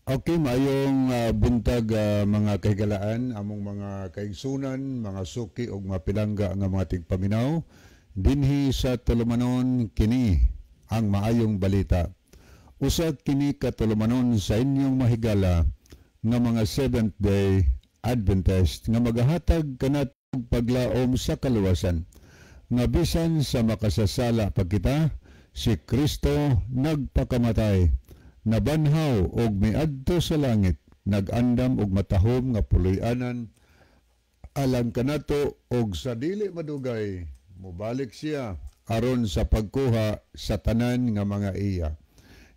Okay, maayong buntag, mga kahigalaan, among mga kaigsunan, mga suki ug mga pilangga nga mga tigpaminaw dinhi sa tulumanon, kini ang maayong balita. Usa kini ka tulumanon sa inyong mahigala nga mga Seventh Day Adventist nga magahatag kanatong paglaom sa kaluwasan. Nga bisan sa makasasala pa kita, si Kristo nagpakamatay, nabanhaw og miadto sa langit, nag-andam og matahom nga puloy-anan alang kanato, og sa dili madugay mobalik siya aron sa pagkuha sa tanan nga mga iya.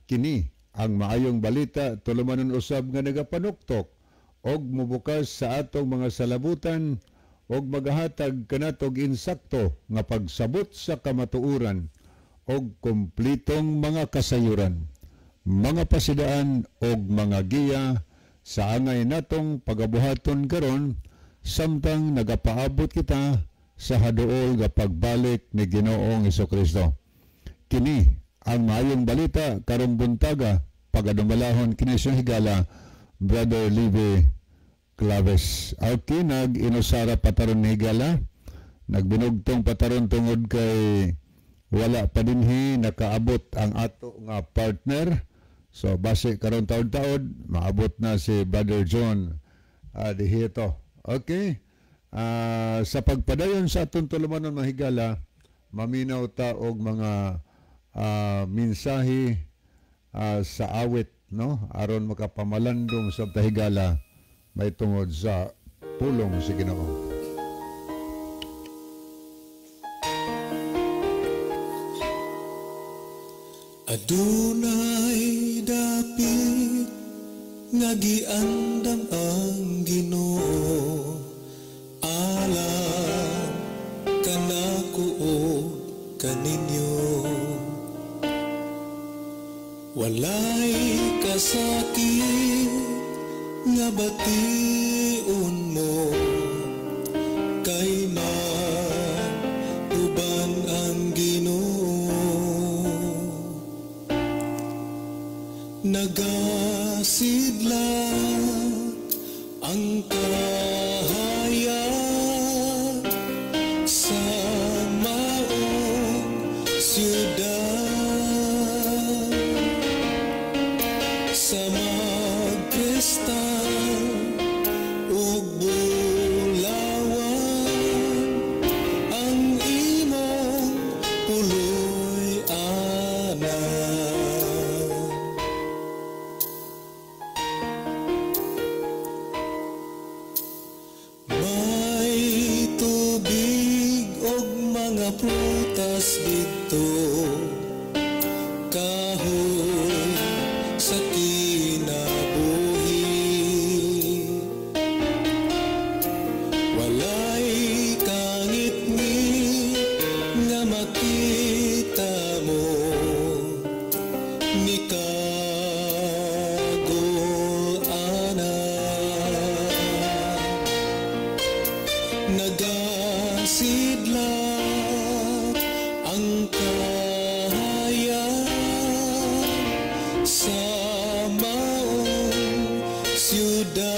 Kini ang maayong balita, tulumanon usab nga nagapanuktok og mobukas sa atong mga salabutan og magahatag kanatog insakto nga pagsabot sa kamatuoran og kumplitong mga kasayuran, mga pasidaan og mga giya sa angay natong pagabuhaton karon samtang nagapaabot kita sa haduol nga pagbalik ni Ginoong Hesukristo. Kini ang maayong balita karong buntaga, pagadumalahon kini sa higala Brother Live Claves. Okay, nag-inusara pataron ni higala, nagbinugtong pataron tungod kay wala pa dinhi nakaabot ang ato nga partner. So base karon taod-taod maabot na si Brother John dihito. Okay. Sa pagpadayon sa atong tulumanon, mahigala, maminaw ta og mga mensahe sa awit, no, aron makapamalandong sa tahigala may tungod sa pulong si Ginoo. Adunay dapit nga giandam ang Ginoo alang kanako ug kaninyo. Walay kasakit nga bation mo, kay mag-uban ang Ginoo. Nagasidlak ang kahayag sa maong siyudad, sa magkristal ug bulawan ang imong puloy-anan. May tubig og mga prutas didto, kahoy sa kinabuhi. Walay kangitngit nga makita mo, ni kagol ana. Nagasidlak ang kahayag sa maong siyudad,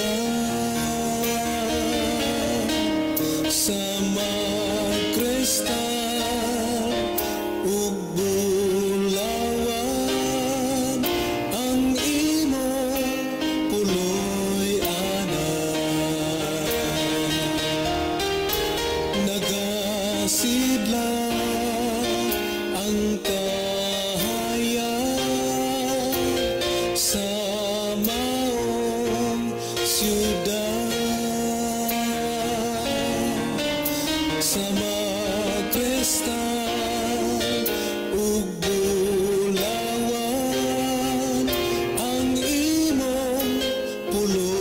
sa magkristal ug bulawan ang imong puloy-anan. Nagasidlak ang kahayag sa maong siyudad, sa magkristal ug bulawan ang imong puloy-anan.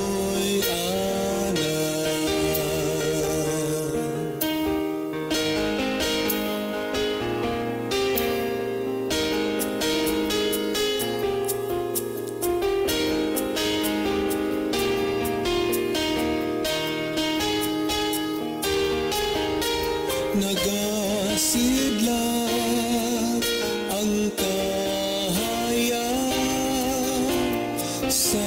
Nagasidlak ang kahayag sa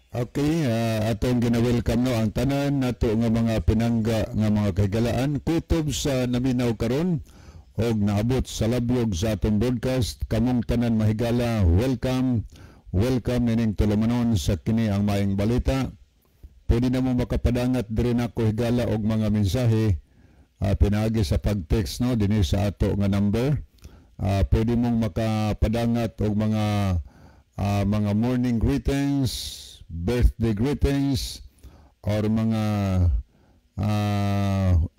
Okay, atong gina-welcome no ang tanan nato nga mga pinangga nga mga kahigalaan kutob sa naminaw karon og naabot sa labyog sa atong broadcast. Kamong tanan mahigala, welcome, welcome nining tulumanon sa kini ang maayong balita. Pwede na mo makapadangat diri nako higala og mga mensahe pinaagi sa pag-text no dinhi sa ato nga number. Pwede mong makapadangat og mga morning greetings, birthday greetings, or mga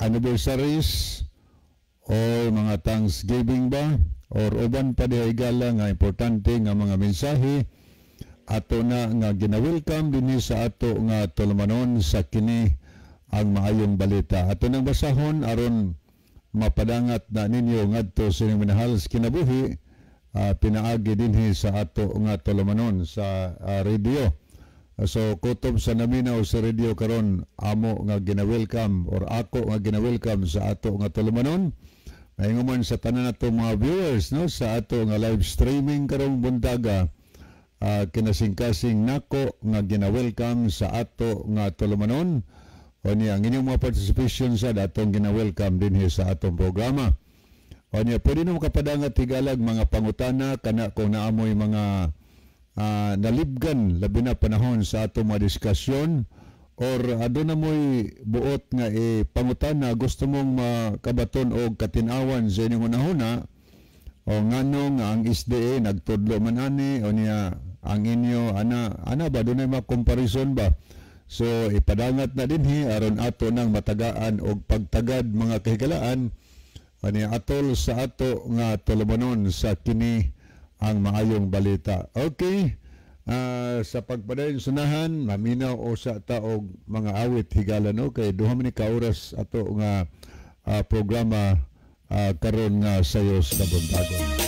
anniversaries, or mga Thanksgiving ba, or uban pa diha higala nga importante nga mga mensahe ato na nga gina-welcome dinhi sa ato nga tulumanon sa kini ang maayong balita. Ato nang basahon aron mapadangat na ninyo ngadto sa inyong minahal sa kinabuhi, pinaagi dinhi sa ato nga tulumanon sa radio. So kutob sa naminaw sa radio karon amo nga gina-welcome or ako nga gina-welcome sa ato nga tulumanon. Maingon man sa tanan nato mga viewers no sa ato nga live streaming karong buntaga, kinasingkasing nako nga gina-welcome sa ato nga tulumanon. O niya, ang inyong mga participation sa datong gina-welcome dinhi sa atong programa. O niya, pwede na makapadangat higalag mga pangutana kana kung naamoy mga nalibgan labi na panahon sa atong mga diskusyon or aduna mo'y buot nga pangutana gusto mong makabaton og katinawan sa inyong hunahuna o ngano nga ang SDA nagtudlo man ani o niya ang inyo ana ba dunay mga comparison ba. So ipadangat na dinhi aron ato nang matagaan og pagtagad mga kahigalaan ani atol sa ato nga tulumanon sa kini ang maayong balita. Okay, sa pagpadayon sunahan maminaw o sa taog mga awit higala no kay duha man ni ka oras ato nga programa karon nga sayo sa buntagon.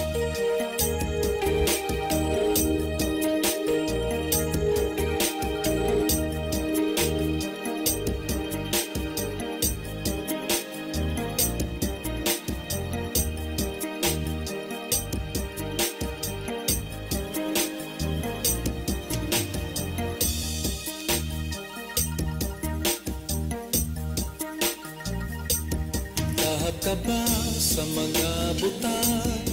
Ka ba sa mga butang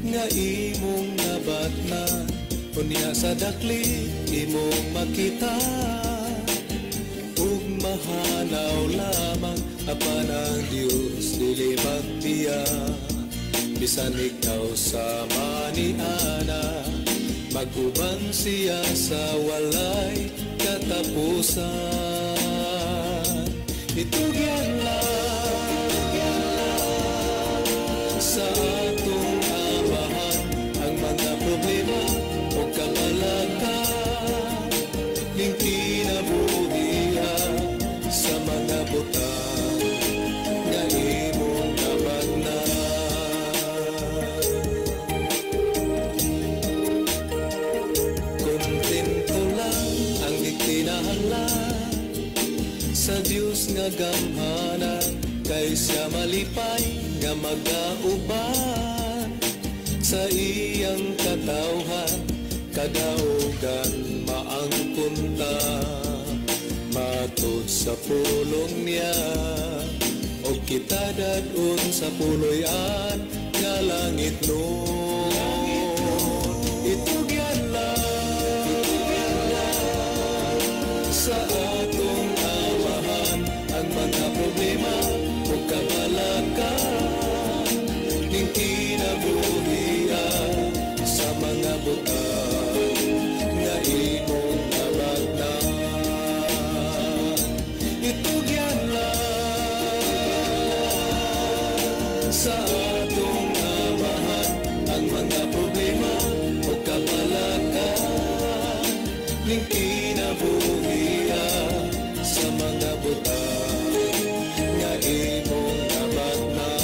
nga imong nabatna, unya sa dakli imong makita ug mahanaw lamang apan ang Dios dili magbiya. Bisan ikaw sa maniana, mag-uban siya sa walay katapusan. Itugyan lang sa atong amahan ang mga problema o kabalaka ning kinabuhiha sa mga butang nga imong nabatnan. Kontento lang ang ikinahanglan sa Dios nga gamhanan, kay siya malipay nga magauban sa iyang katawhan, kadaugan maangkon ta matud sa pulong niya, o kita dadun sa puloy-an nga langit nun. Itugyan lang sa atong amahan ang mga problema o kabalaka ning kinabuhiya sa mga butang nga imong nabatnan. Itugyan lang sa atong amahan ang mga problema o kabalaka ning kinabuhiya sa mga butang nga imong nabatnan.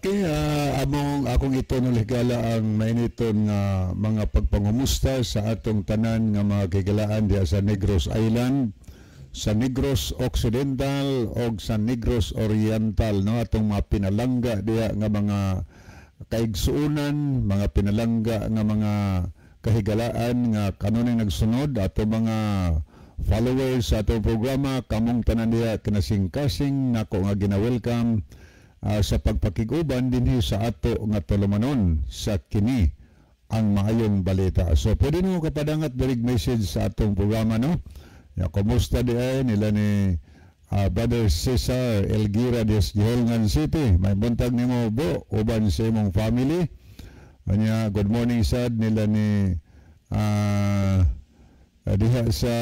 Okay, among akong ito higala ang mainiton nga mga pagpangumusta sa atong tanan nga mga kahigalaan diha sa Negros Island, sa Negros Occidental o sa Negros Oriental, no, atong mga pinalangga diha nga mga kaigsuonan, mga pinalangga nga mga kahigalaan nga kanunay nagsunod, ato mga followers sa atong programa. Kamong tanan diha, kinasingkasing nako nga gina-welcome sa pagpakig-uban dinhi sa ato nga tulumanon sa kini ang maayong balita. So pwede mo kapadangat direct message sa atong programa, no? Ya, kumusta di ay nila ni Brother Cesar Elgira des Giholngan City. May buntag nimo, bo, uban sa imong family. Anya, good morning sad nila ni diha sa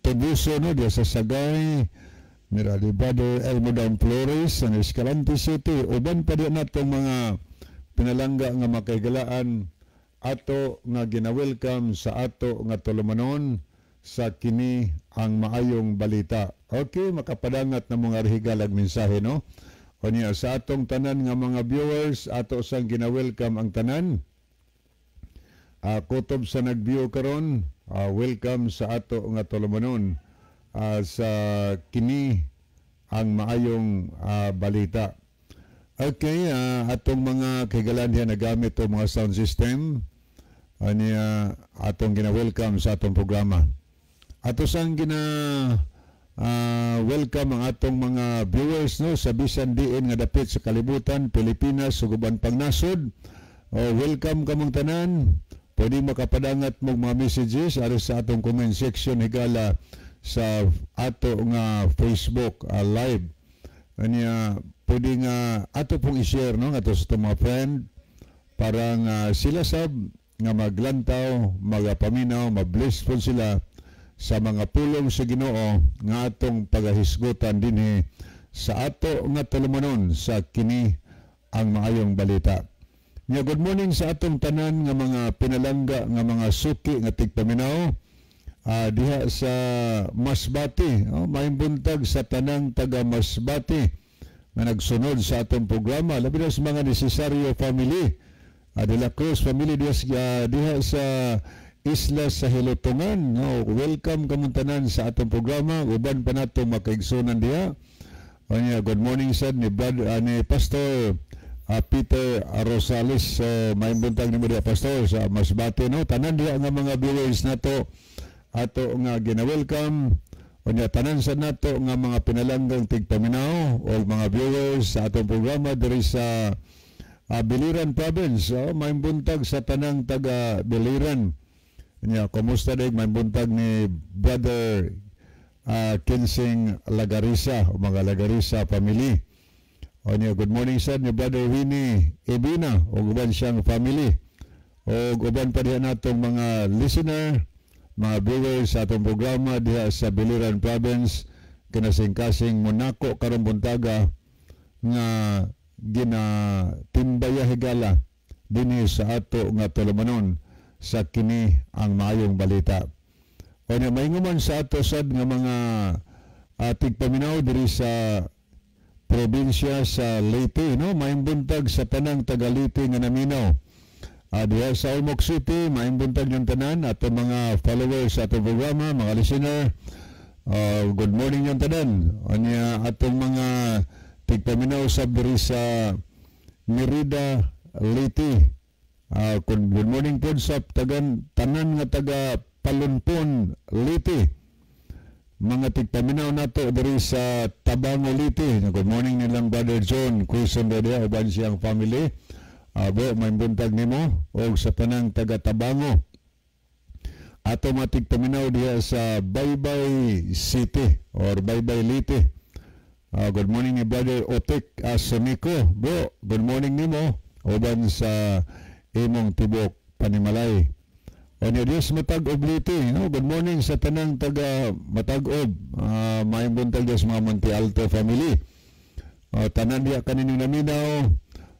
Tobuso, no, diha sa Sagay nila ni Brother Elmodam Flores sa Escalante City. Uban pa di natong mga pinalangga nga makaigalaan, ato nga gina-welcome sa ato nga tulumanon sa kini ang maayong balita. Okay, makapadangat na mga higalag mensahe, no? O niya, sa atong tanan nga mga viewers, ato sang gina-welcome ang tanan. Kutob sa nag-view karon, welcome sa ato nga tulumanon sa kini ang maayong balita. Okay, atong mga kahigalaan diha nagamit og mga sound system, aniya, atong gina-welcome sa atong programa. Ato sang gina welcome ang atong mga viewers, no, sa bisan diin nga dapit sa kalibutan, Pilipinas ug uban pang nasod. Oh, welcome kamong tanan. Pwede makapadangat mo mga messages ari sa atong comment section higala sa ato nga Facebook live. Anya, pwede nga ato pong i-share, no, ato sa atong mga friend para nga sila sab nga maglantaw, magapaminaw, mabless po sila sa mga pulong sa Ginoo nga atong pagahisgutan dinhi sa ato nga tulumanon sa kini ang maayong balita. Nya, good morning sa atong tanan nga mga pinalangga nga mga suki nga tigpaminaw diha sa Masbate. Oh, maayong buntag sa tanang taga Masbate nga nagsunod sa atong programa. Labi na sa mga Necesario family, De La Cruz family diha, diha sa Isla sa Hilutungan. No, welcome kamong tanan sa atong programa. Uban pa nato makaigsunan diha. Onya, good morning sad ni Brad, ni Pastor Peter Rosales. Maayong buntag nimo diha, Pastor, sa Masbate, no. Tanan diha nga mga viewers nato, ato nga gina-welcome. Unya, tanan sa nato nga mga pinalanggang tigpaminaw o mga viewers sa atong programa diri sa Biliran Province. Oh, maayong buntag sa tanang taga Biliran. Nya, kumusta day, maayong buntag ni Brother Kinsing Lagarisa o mga Lagarisa family. O niya, good morning sad ni Brother Winnie Ebina o uban siyang family. O uban pa diha natong mga listener, mga viewers sa atong programa diha sa Biliran Province, kinasingkasing Monaco karong buntaga nga ginatimbaya higala dinhi sa ato nga tulumanon sa kini ang maayong balita. O niya, mainguman sa ato sad nga mga tigpaminaw diri sa probinsya sa Leyte, no? Maayong buntag sa tanang taga Leyte nga naminaw. Diha sa Ormoc City, maayong buntag yung tanan ato mga followers sa atong programa, mga listener. Good morning yung tanan. Anya, atong mga tigpaminaw sa diri sa Merida, Leyte. Good morning po sa tagan tanan nga taga Palunpon, Leyte. Mga tigpaminaw nato diri sa Tabango, Leyte. Good morning nilang Brother John Quezon diha uban siyang family. Bo, may buntag nimo og sa tanang taga Tabango. Ato mga tigpaminaw diha sa Baybay City or Baybay, Leyte. Good morning ni Brother Otek Asonico. Bro, good morning nimo uban sa imong tibok panimalay. O niya, Diyos Matag-ob Leyte, no? Good morning sa tanang taga Matag-ob. Maayong buntag Diyos mga Monte Alto family. Tanan diya kaninyong naminaw.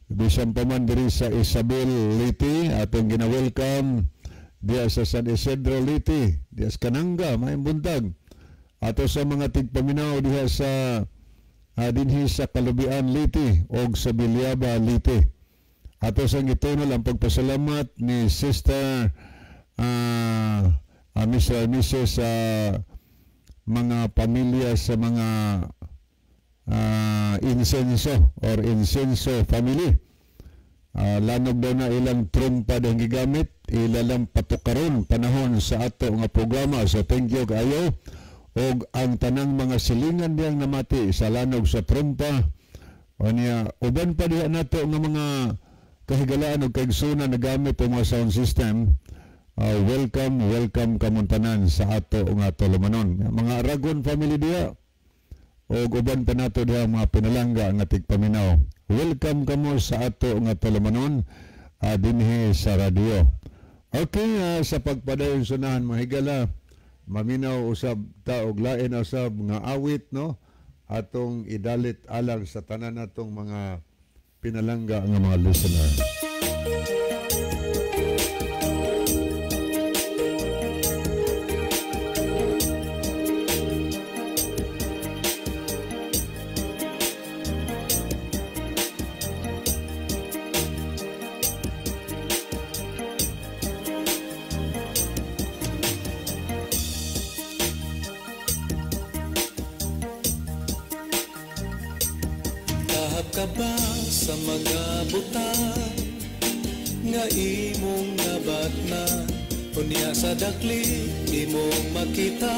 Bisan pa man diri sa Isabel, Leyte, atong gina-welcome diya sa San Isidro, Leyte, diya sa Kananga, maayong buntag. Ato sa mga tigpaminaw diha sa Dinhi sa Kalubian, Leyte og sa Villaba, Leyte. Ato sang itunol ang pagpasalamat ni Sister Mr. and Mrs. Mga pamilya sa mga Insenso or Insenso family. Lanog daw na ilang trumpa ang gigamit, ilalang patukaron panahon sa ato nga programa. So thank you kayo. Og ang tanang mga silingan diyang namati sa lanog sa trumpa. O niya, uban pa diha nato nga mga kahigalaan og kaigsunan na gamit ang mga sound system. Welcome, welcome kamong tanan sa ato nga tulumanon. Mga Aragon family diha og uban pa nato diha mga pinalangga nga tigpaminaw. Welcome kamo sa ato nga tulumanon dinhi sa radyo. Okay, sa pagpadayon sunahan mga higala, maminaw usab ta og lain usab nga awit, no, atong idalit alang sa tanan natong mga pinalangga nga mga listener. Kahap ka ba sa mga butang nga imong nabatna? Unya sa dakli imong makita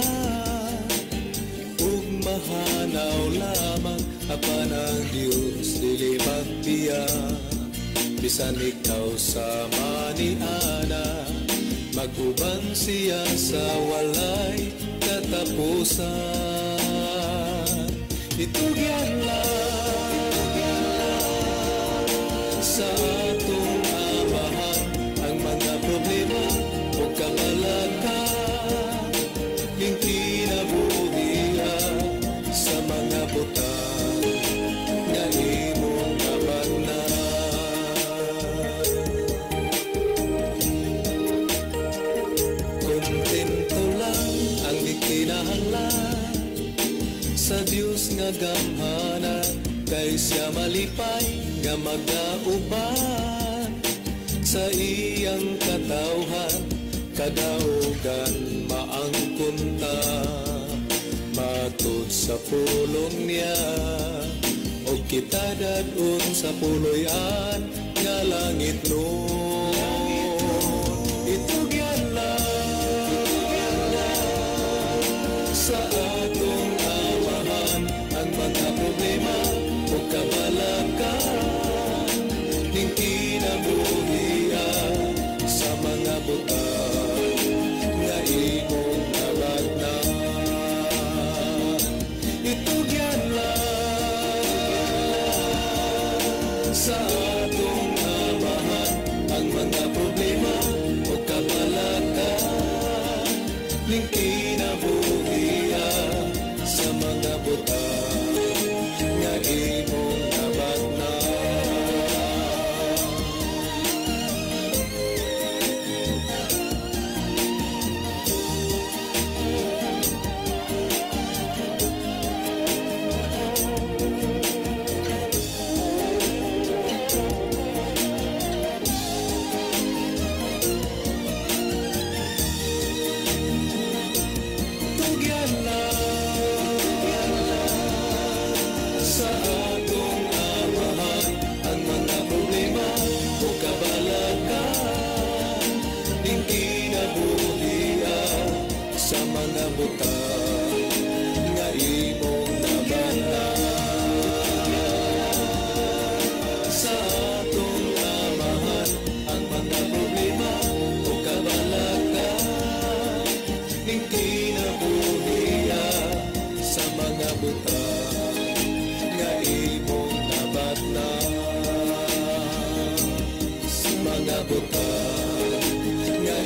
ug mahanaw lamang apan ang Dios dili magbiya. Bisan ikaw sa maniana, mag-uban siya sa walay katapusan. Itugyan lang sa atong amahan ang mga problema o kabalaka ning kinabuhian sa mga butang nga imong nabatnan. Kontento lang ang gikinahanglan sa Dios nga gamhanan, kay siya malipay nga magauban sa iyang katawhan, kadaugan maangkon ta matud sa pulong niya. Og kita dadun sa puloy-an nga langit nun. Itugyan lang sa atong amahan ang mga problema o kabalaka ning kinabuhian sa mga butang nga imong nabatnan. Itugyan lang sa atong amahan ang mga problema o kabalaka ning kinabuhian sa mga butang nga imong nabatnan. Tugyan lang sa atong amahan ang mga problema o kabalaka ning kinabuhian sa mga butang nga imong nabatnan. Sa atong amahan ang mga problema o kabalaka ning kinabuhian sa mga butang nga imong nabatnan. Sa mga butang nga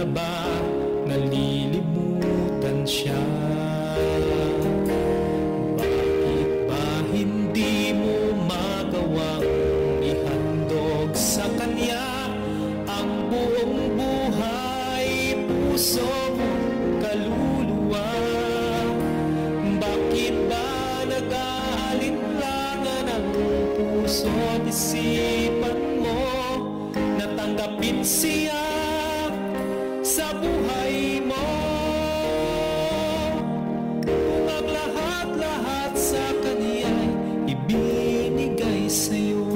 tila ba nalilimutan siya? Bakit ba hindi mo magawang ihandog sa kanya ang buong buhay, puso mo, kaluluwa? Bakit ba nag-aalinlangan ang puso at isipan mo na tanggapin siya sa buhay mo? Kung ang lahat-lahat sa kaniya'y ibinigay sa'yo.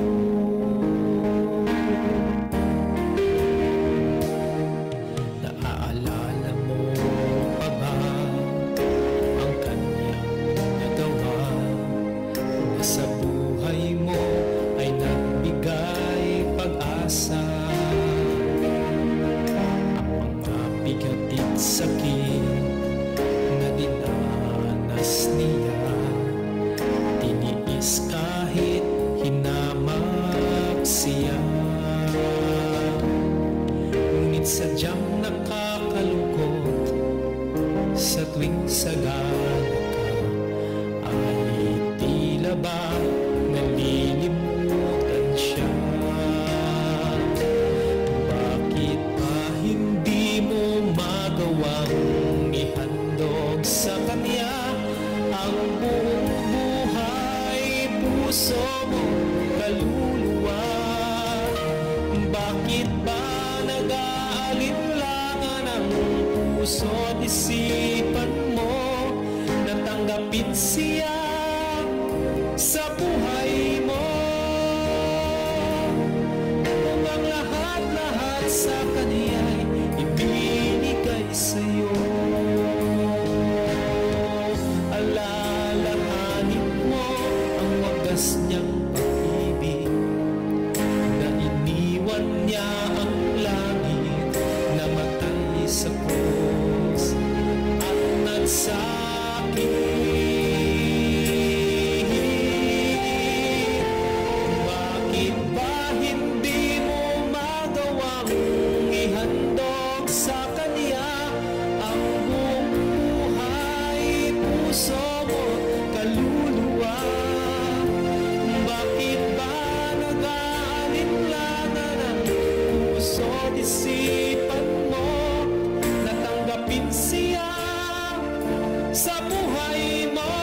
Naaalala mo pa ba ang kanyang nagawa na sa buhay mo ay nagbigay pag-asa? Ang mga bigatit sakit na dinanas niya, tiniis kahit hinamak siya. Ngunit sadyang nakakalungkot sa tuwing sagana ka ay tila ba nalilimutan siya. Bakit ba hindi mo magawang ihandog sa kanya ang buong buhay, puso mo, kaluluwa? Bakit ba nag-aalinlangan ang puso at isipan mo na tanggapin siya sa buhay mo? Kung ang lahat-lahat sa kaniya'y ibinigay sa'yo, alalahanin mo ang wagas niyang pag-ibig na iniwan niya ang langit, namatay sa krus at nagsakit. Bakit ba hindi mo magawang ihandog sa kanya ang buong buhay, puso mo, kaluluwa? Bakit ba nag-aalinlangan ang puso at isipan mo na tanggapin siya sa buhay mo?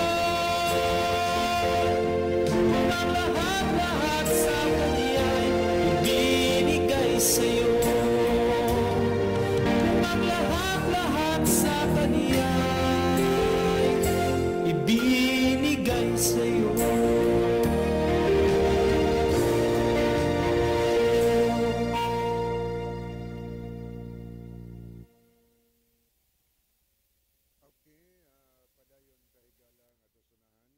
Kung ang lahat-lahat sa kaniya'y ibinigay sa'yo, kung ang lahat-lahat sa kaniya'y ibinigay sa'yo. Okay, padayon kahigala nga atusunahan.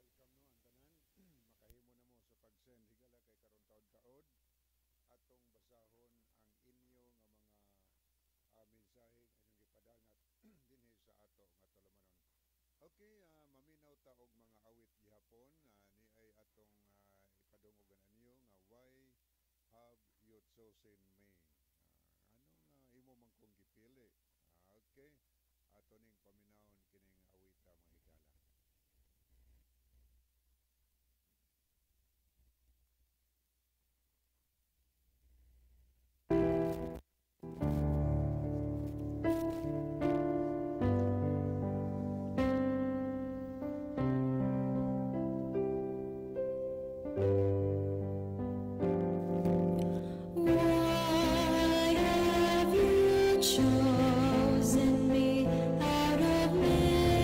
Gina-welcome no ang tanan. Makahimo na mo sa pag-send higala kay karon taod-taod atong basahon ang inyo nga mga mensahe nga inyong gipadangat dinhi sa ato nga tulumanon. Okay, maminaw ta og mga awit gihapon ni ay atong ipadungogan ninyo nga "Why Have You Chosen Me?" Anong imo man kong gipili? Okay, ato ning paminawon kining awita, mga higala. Why have you chosen me out of many?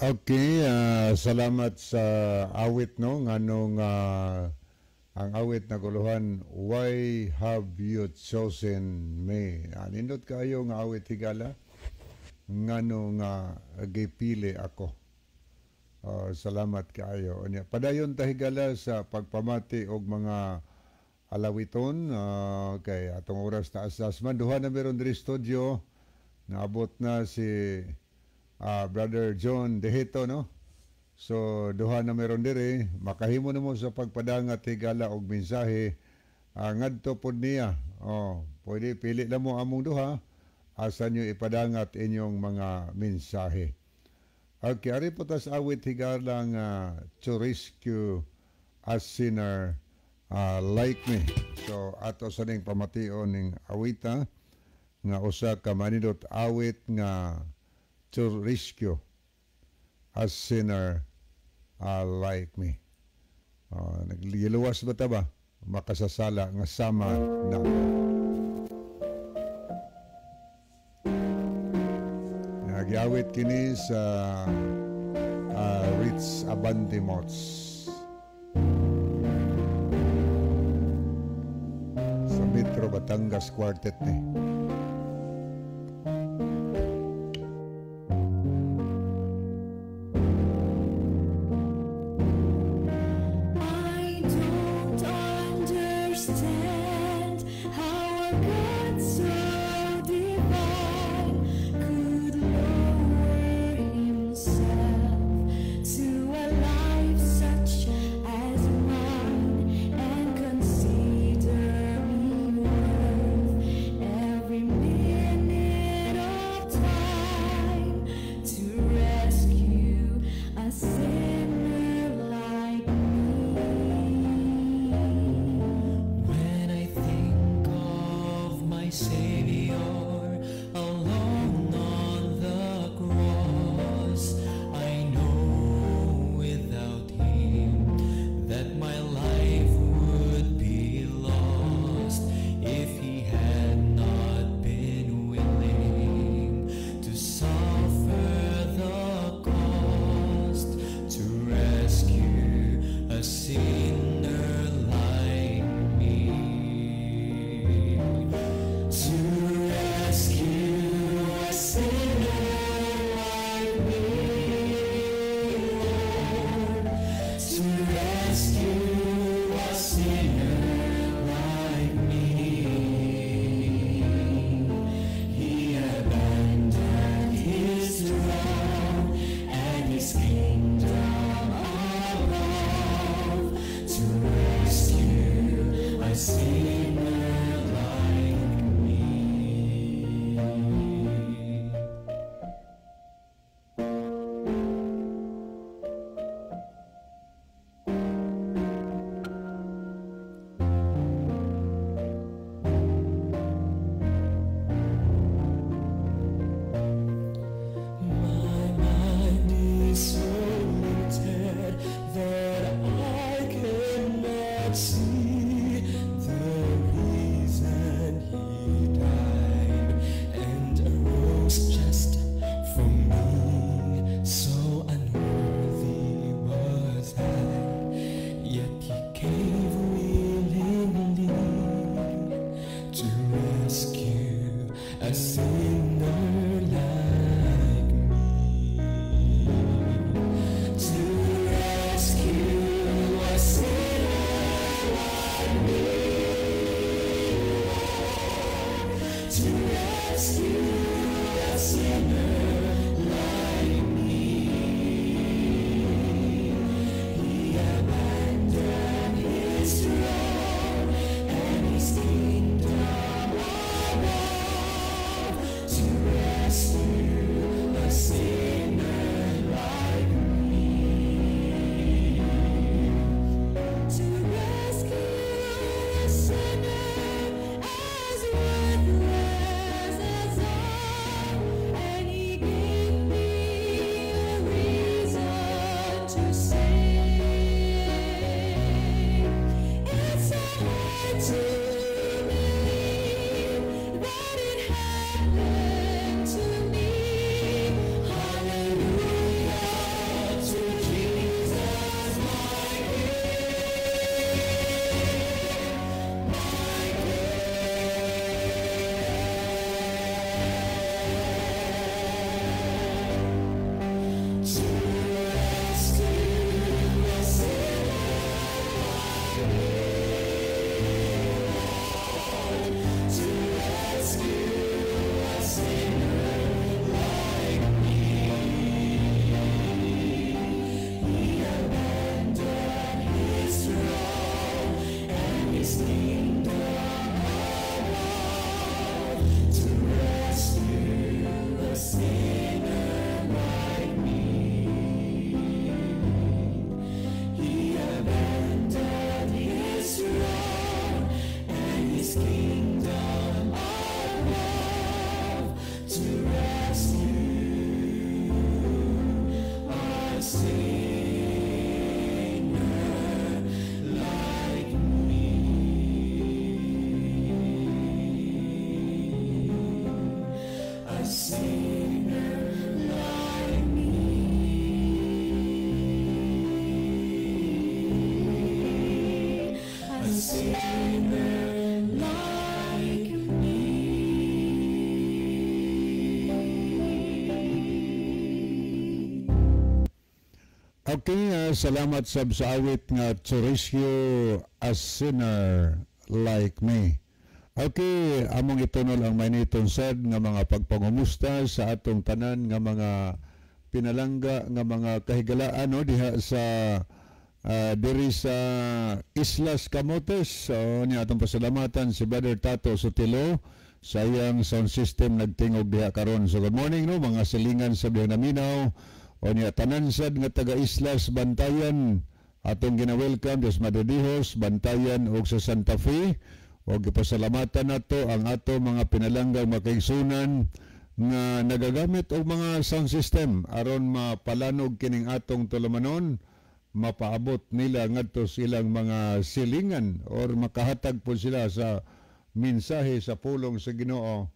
Okay, salamat sa awit, no, nganong ang awit na guluhan "Why Have You Chosen Me?" Nindot kaayo nga awit, higala, ngano nga gipili ako. Salamat kaayo. Unya, padayon ta, higala, sa pagpamati og mga alawiton kay atong oras taas man. Duha na meron diri studio. Naabot na si Brother John Dehito, no? So, duha na meron diri, makahimo na mo sa pagpadangat, higala, og mensahe. Ngadto pod niya. Oh, pwede pili na mo among duha asa nyo ipadangat inyong mga mensahe. Okay, ari po tas awit, higala, nga "To Rescue a Sinner Like Me." So, ato sa ning pamation ning awita nga usa ka manindot awit nga "To Rescue a Sinner Like Me." Nagliluwas ba ta ba? Makasasala nga sama na. Nagyawit kini sa Rich Abante Mots. Sa Metro Batangas Quartet ni. I don't understand how a God so divine could lower himself to a life such as mine and consider me worth every minute of time to rescue a sinner like me. When I think of my Savior alone on the cross, I know without Him that my life would be lost if He had not been willing to suffer the cost to rescue a sinner like me. To rescue a sinner like me, Lord. To rescue a sinner like me. He abandoned his throne and his kingdom above to rescue a sinner like me. My mind is so limited that I cannot see the reason he died and arose just for me. So unworthy was I, yet he gave willingly to rescue a sinner like me. To rescue a sinner like me. To rescue a sinner like me. He abandoned his throne and his kingdom above to rescue a sinner like me. To rescue a sinner as worthless as I, and he gave me a reason to sing. It's so hard to believe that it happened to me. Hallelujah. Okay, salamat sab sa awit nga "To Rescue a Sinner Like Me". Okay, among itunol ang mainiton sad nga mga pagpangumusta sa atong tanan nga mga pinalangga nga mga kahigalaan, no, diha sa diri sa Islas Camotes. So niya atong pasalamatan si Brother Tato Sotilo sa iyang sound system nagtingog diha karon. So good morning, no, mga silingan sa diha naminaw. O niya tanan sad nga taga Islas Bantayan atong gina-welcome des Madridijos, Bantayan ug sa Santa Fe. O gipasalamatan nato ang ato mga pinalanggang makaigsunan nga nagagamit og mga sound system aron mapalanog kining atong tulumanon, mapaabot nila ngadto sa ilang mga silingan or makahatag po sila sa mensahe sa pulong sa Ginoo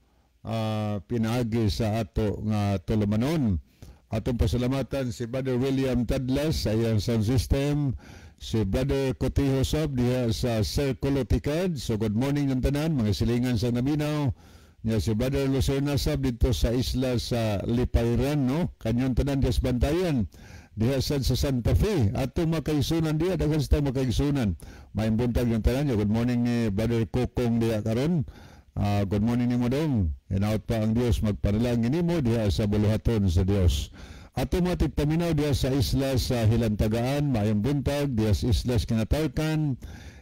pinaagi sa ato nga tulumanon. Atong pasalamatan si Brother William Tadlas sa iyang sound system, si Brother Cotijo Sab diha sa Circulo Tikad. So good morning ng tanan, mga silingan sa naminaw. Nya si Brother Lucerna Sab dito sa isla sa Lipayran, no? Kanyang tanan diha sa Bantayan. Diha sad sa Santa Fe. Atong makaigsunan diha, daghan sa makaigsunan. Maayong buntag yung tanan. Good morning ni Brother Kokong diha karon. Good morning nimo dong. Hinaot pa ang Dios magpanalangin nimo diha sa buluhaton sa Dios. Ato mga tigpaminaw diha sa isla sa Hilantagaan, maayong buntag diha sa isla sa Kinatarkan,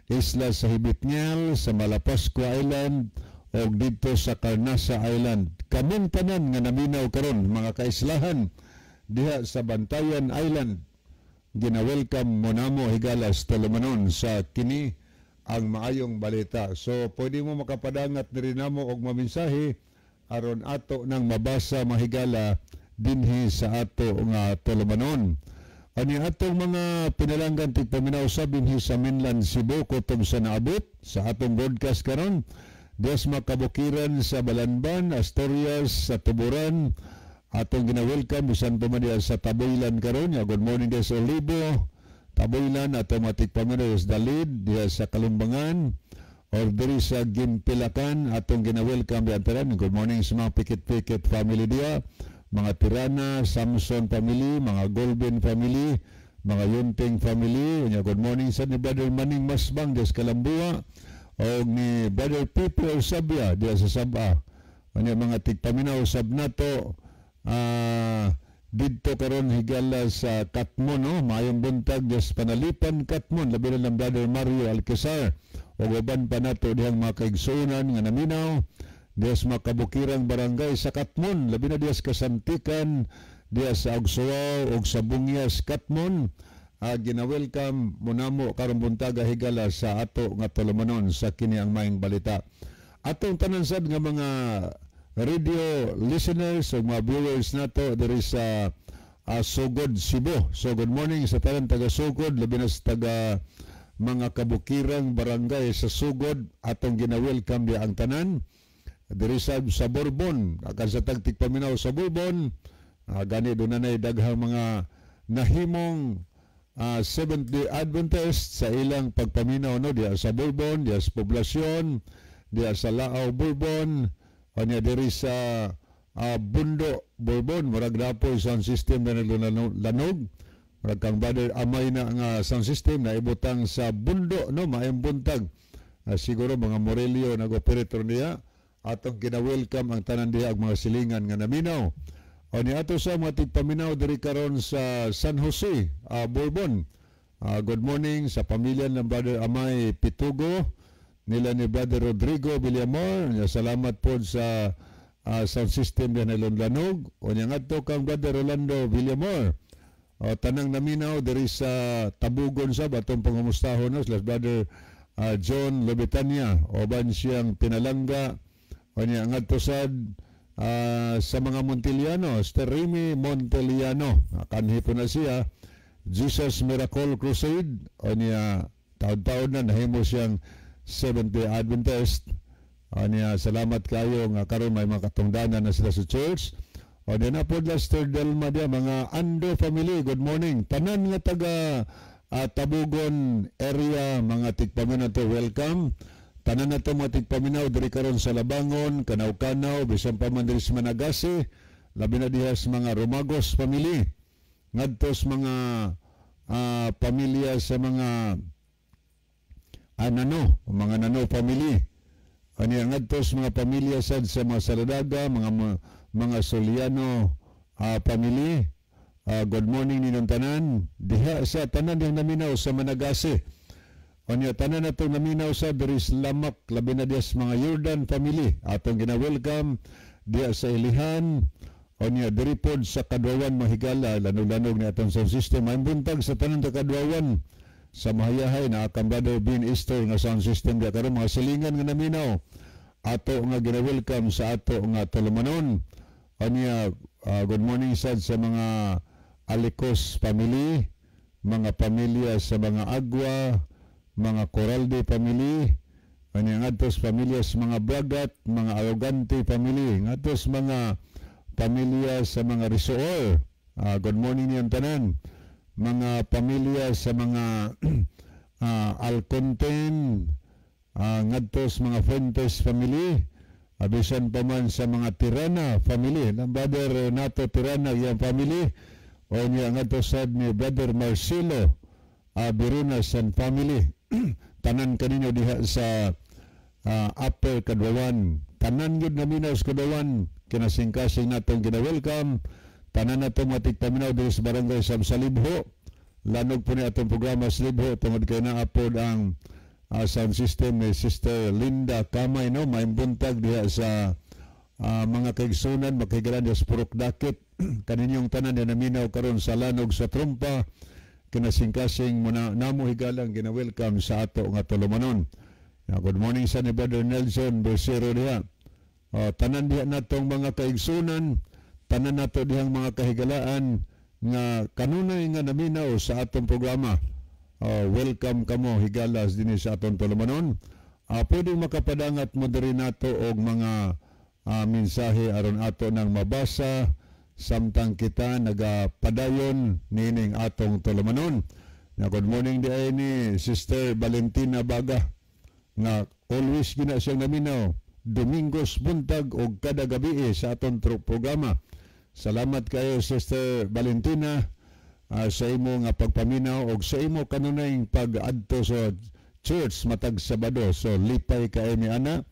isla sa Hibitngel, sa Malapascua Island ug didto sa Carnasa Island. Kamong tanan nga naminaw karon, mga kaislahan diha sa Bantayan Island, gina-welcome mo namo higala sa tulumanon sa kini ang maayong balita. So pwede mo makapadangat ni namo og maminsahe aron ato nang mabasa mahigala dinhi sa ato nga tulumanon. Ani atong mga pinalanggan tigpaminaw sa dinhi sa mainland Cebu kutob sa naabot sa atong broadcast karon. Dios makabukiran sa Balanban, Asturias, sa Tuburan, atong gina-welcome bisan pa man diha sa Tabuilan karon. Ya, good morning diha sa Olivo, Tabuilan, atong mga tigpaminaw sa Dalid, diha sa Kalumbangan, or diri sa Gimpilakan, atong gina-welcome diha tanan. Good morning sa mga Pikit-Pikit family diha, mga Tirana, Samson family, mga Golden family, mga Yunting family. Unya, good morning sa ni Brother Maning Masbang diha sa Kalambua, o ni Brother Pipe Sabia diha sa Saba. Unya, mga tigpaminaw sab nato didto karon higala sa Katmon, no, maayong buntag diha sa Panalipan Katmon, labi na lang Brother Mario Alcazar ug uban pa nato dihang mga kaigsuonan nga naminaw diha sa makabukirang barangay sa Katmon, labi na diha sa Kasantikan, diha sa Agsuaw ug sa Bungyas Katmon. Gina-welcome mo namo karong buntaga higala sa ato nga tulumanon sa kini ang maayong balita. Atong tanan sad nga mga radio listeners ug mga viewers nato diri sa Sogod, Cebu. So good morning sa tanan taga Sogod, labi na sa taga mga kabukirang barangay sa Sugod, atong gina-welcome diha ang tanan. Diri sa Borbon, akan sa tagtik paminaw sa Borbon, gani doon na daghang mga nahimong Seventh-day Adventist sa ilang pagpaminaw, no, diha sa Borbon, diha sa poblasyon, diha sa Laaw Borbon, kanya diri sa Bundo Borbon, murag dapoy sound system na naglanog. Murag kang Brother Amay na nga sound system na ibutang sa Bundo, no, maayong buntag. Siguro mga Morelio nag-operator niya. Atong gina-welcome ang tanan diha ang mga silingan nga naminaw. O ni ato sa mga tigpaminaw diri karon sa San Jose, Bourbon. Good morning sa pamilya ng Brother Amay Pitugo, nila ni Brother Rodrigo Villamor. Salamat po sa sound system diha na Lanog. O niya ngadto kang Brother Rolando Villamor. O, tanang naminaw diri sa Tabugon sa atong pangumustahon, no, sila Brother John Lobetania o ban siyang pinalangga. O niya ngadto sad sa mga Montiliano, Sterimi Montiliano, kanhi po na siya Jesus Miracle Crusade. O niya taon-taon na nahimo siyang Seventh-day Adventist. O niya salamat kayo nga karon may mga katungdanan na sila sa church. O di na po Lester Delma dia, mga Ando family, good morning. Tanan nga taga Tabugon area, mga tigpaminaw to, welcome. Tanan na to mga tigpaminaw diri karon sa Labangon, Kanaw-Kanaw, bisan pa man diri sa Managasi, labi na diha sa mga Romagos family. Ngadto sa mga pamilya sa mga Nano, mga Nano family. Ani ngadto sa mga pamilya sad sa mga Saladaga, mga Soliano family. Good morning ninyong tanan. Diha sa tanan dihang naminaw sa Managase. Unya tanan natong naminaw sa diri sa Lamak, labi na diha sa mga Jordan family. Atong gina-welcome diha sa Ilihan. Unya diri pod sa Kadwawan, mahigala, lanog-lanog ni atong sound system. Maayong buntag sa tanan ta Kadwawan. Sa Mahayahay na akang Brother Bin Easter nga sound system diha karon, mga silingan nga naminaw. Ato nga gina-welcome sa ato nga tulumanon. Unya good morning sad sa mga Alicos family, mga pamilya sa mga Agwa, mga Coralde family, unya ngadto sa pamilya sa mga Bragat, mga Arrogante family, ngadto sa mga pamilya sa mga Risoor. Good morning niyang tanan. Mga pamilya sa mga Alconten, ngadto sa mga Fuentes family, abisan pa man sa mga Tirana family, ng Brother Nato Tirana iyang family, o niya ngadto sad ni Brother Marcelo Birunas and family. Tanan kaninyo diha sa Upper Kadwawan. Tanan gyud naminaw sa Kadwawan, kinasingkasing natong gina-welcome. Tanan natong matigpaminaw diri sa barangay sa Libho. Lanog po ni atong programa sa Libho tungod kay naa pod ang sound system ni Sister Linda Kamay, no. Maayong buntag diha sa mga kaigsunan, makigalan diha sa Purok Dakit. Kaninyong tanan na naminaw karon sa lanog sa Trumpa, kinasingkasing muna namo higalang gina-welcome sa ato nga tulumanon. Good morning sa ni Brother Nelson Bersero diha. Tanan diha natong mga kaigsunan, tanan nato dihang mga kahigalaan nga kanunay nga naminaw sa atong programa. Welcome kamo higalas dinhi sa atong tulumanon. Pwede makapadangat mo diri nato og mga mensahe aron ato nang mabasa samtang kita nagapadayon nining atong tulumanon. Na good morning di ay ni Sister Valentina Baga nga always gina siyang naminaw Domingos buntag og kada gabi sa atong programa. Salamat kayo, Sister Valentina, sa imo nga pagpaminaw og sa imo kanunay pag-adto sa church matag Sabado. So lipay kaayo mi ana.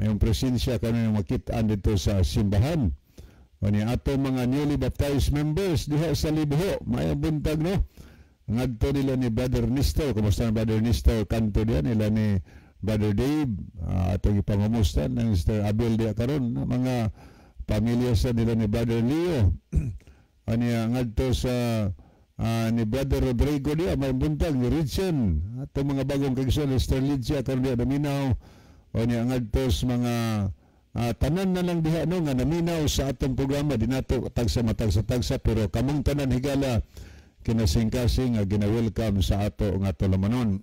Ayong presensya kanunay makit-an dito sa simbahan. O ni ato mga newly baptized members diha sa Libho, maayong buntag, no. Ngadto nila ni Brother Nestor, kumusta na Brother Nestor kanto diha nila ni Brother Dave, atong ipangumusta ng Sister Abel diha karon, mga pamilya sa nila ni Brother Leo. Aniya ngadto sa ni Brother Rodrigo diha, maayong buntag ni Richon. Atong mga bagong kaigsoon, Sister Lydia karon diha naminaw. O niya ngadto sa mga tanan na lang diha, no, nga naminaw sa atong programa, di nato tagsa matagsa tagsa, pero kamong tanan higala kinasingkasing nga gina-welcome sa ato nga tulumanon.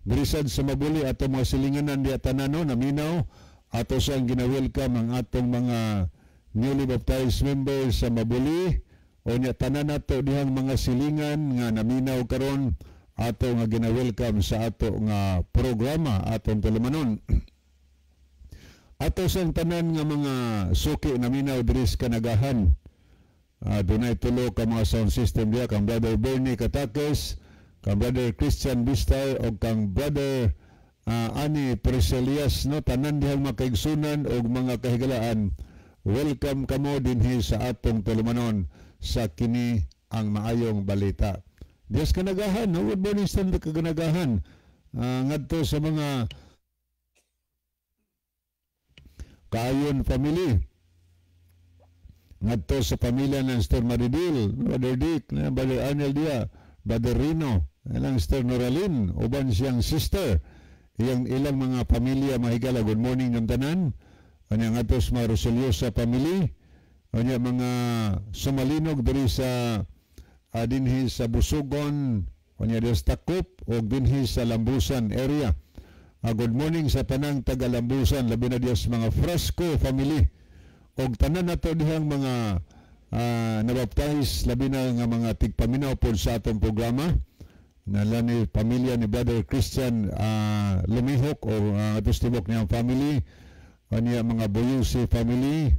Diri sad sa Mabuli, ato mga silinganan diha tanan, no, naminaw, ato sang gina-welcome ang atong mga newly baptized members sa Mabuli. O nya tanan nato dihang mga silingan nga naminaw karon, ato nga gina-welcome sa ato nga programa, atong tulumanon. Ato sang tanan nga mga suki naminaw diri sa Kanagahan. Dunay tulo ka mga sound system diha, kang Brother Bernie Katakes, kang Brother Christian Bistay o kang Brother Ani Preselias, no. Tanan dihang mga kaigsunan og mga kahigalaan, welcome kamo dinhi sa atong tulumanon sa kini ang maayong balita. Dias Kanagahan, no? Good morning sa Kanagahan. Ngadto sa mga Kaayon family. Ngadto sa pamilya ng Sister Maridil, Brother Dick, Brother Arnel dia, Brother Rino, ilang Sister Noralyn, uban siyang sister, iyang ilang mga pamilya mahigala. Good morning ng tanan. Anya ngadto sa mga Roseliosa family, anya mga Sumalinog diri sa dinhi sa Busugon, anya diri sa Takop o dinhi sa Lambusan area. Good morning sa tanang taga Lambusan, labi na diya sa mga Frasco family. Og tanan nato dihang mga nabaptize, labi na nga mga tigpaminaw pod sa atong programa. Nala ni pamilya ni Brother Christian Lumihok o atos tibok niyang family, anya mga Boyusi family,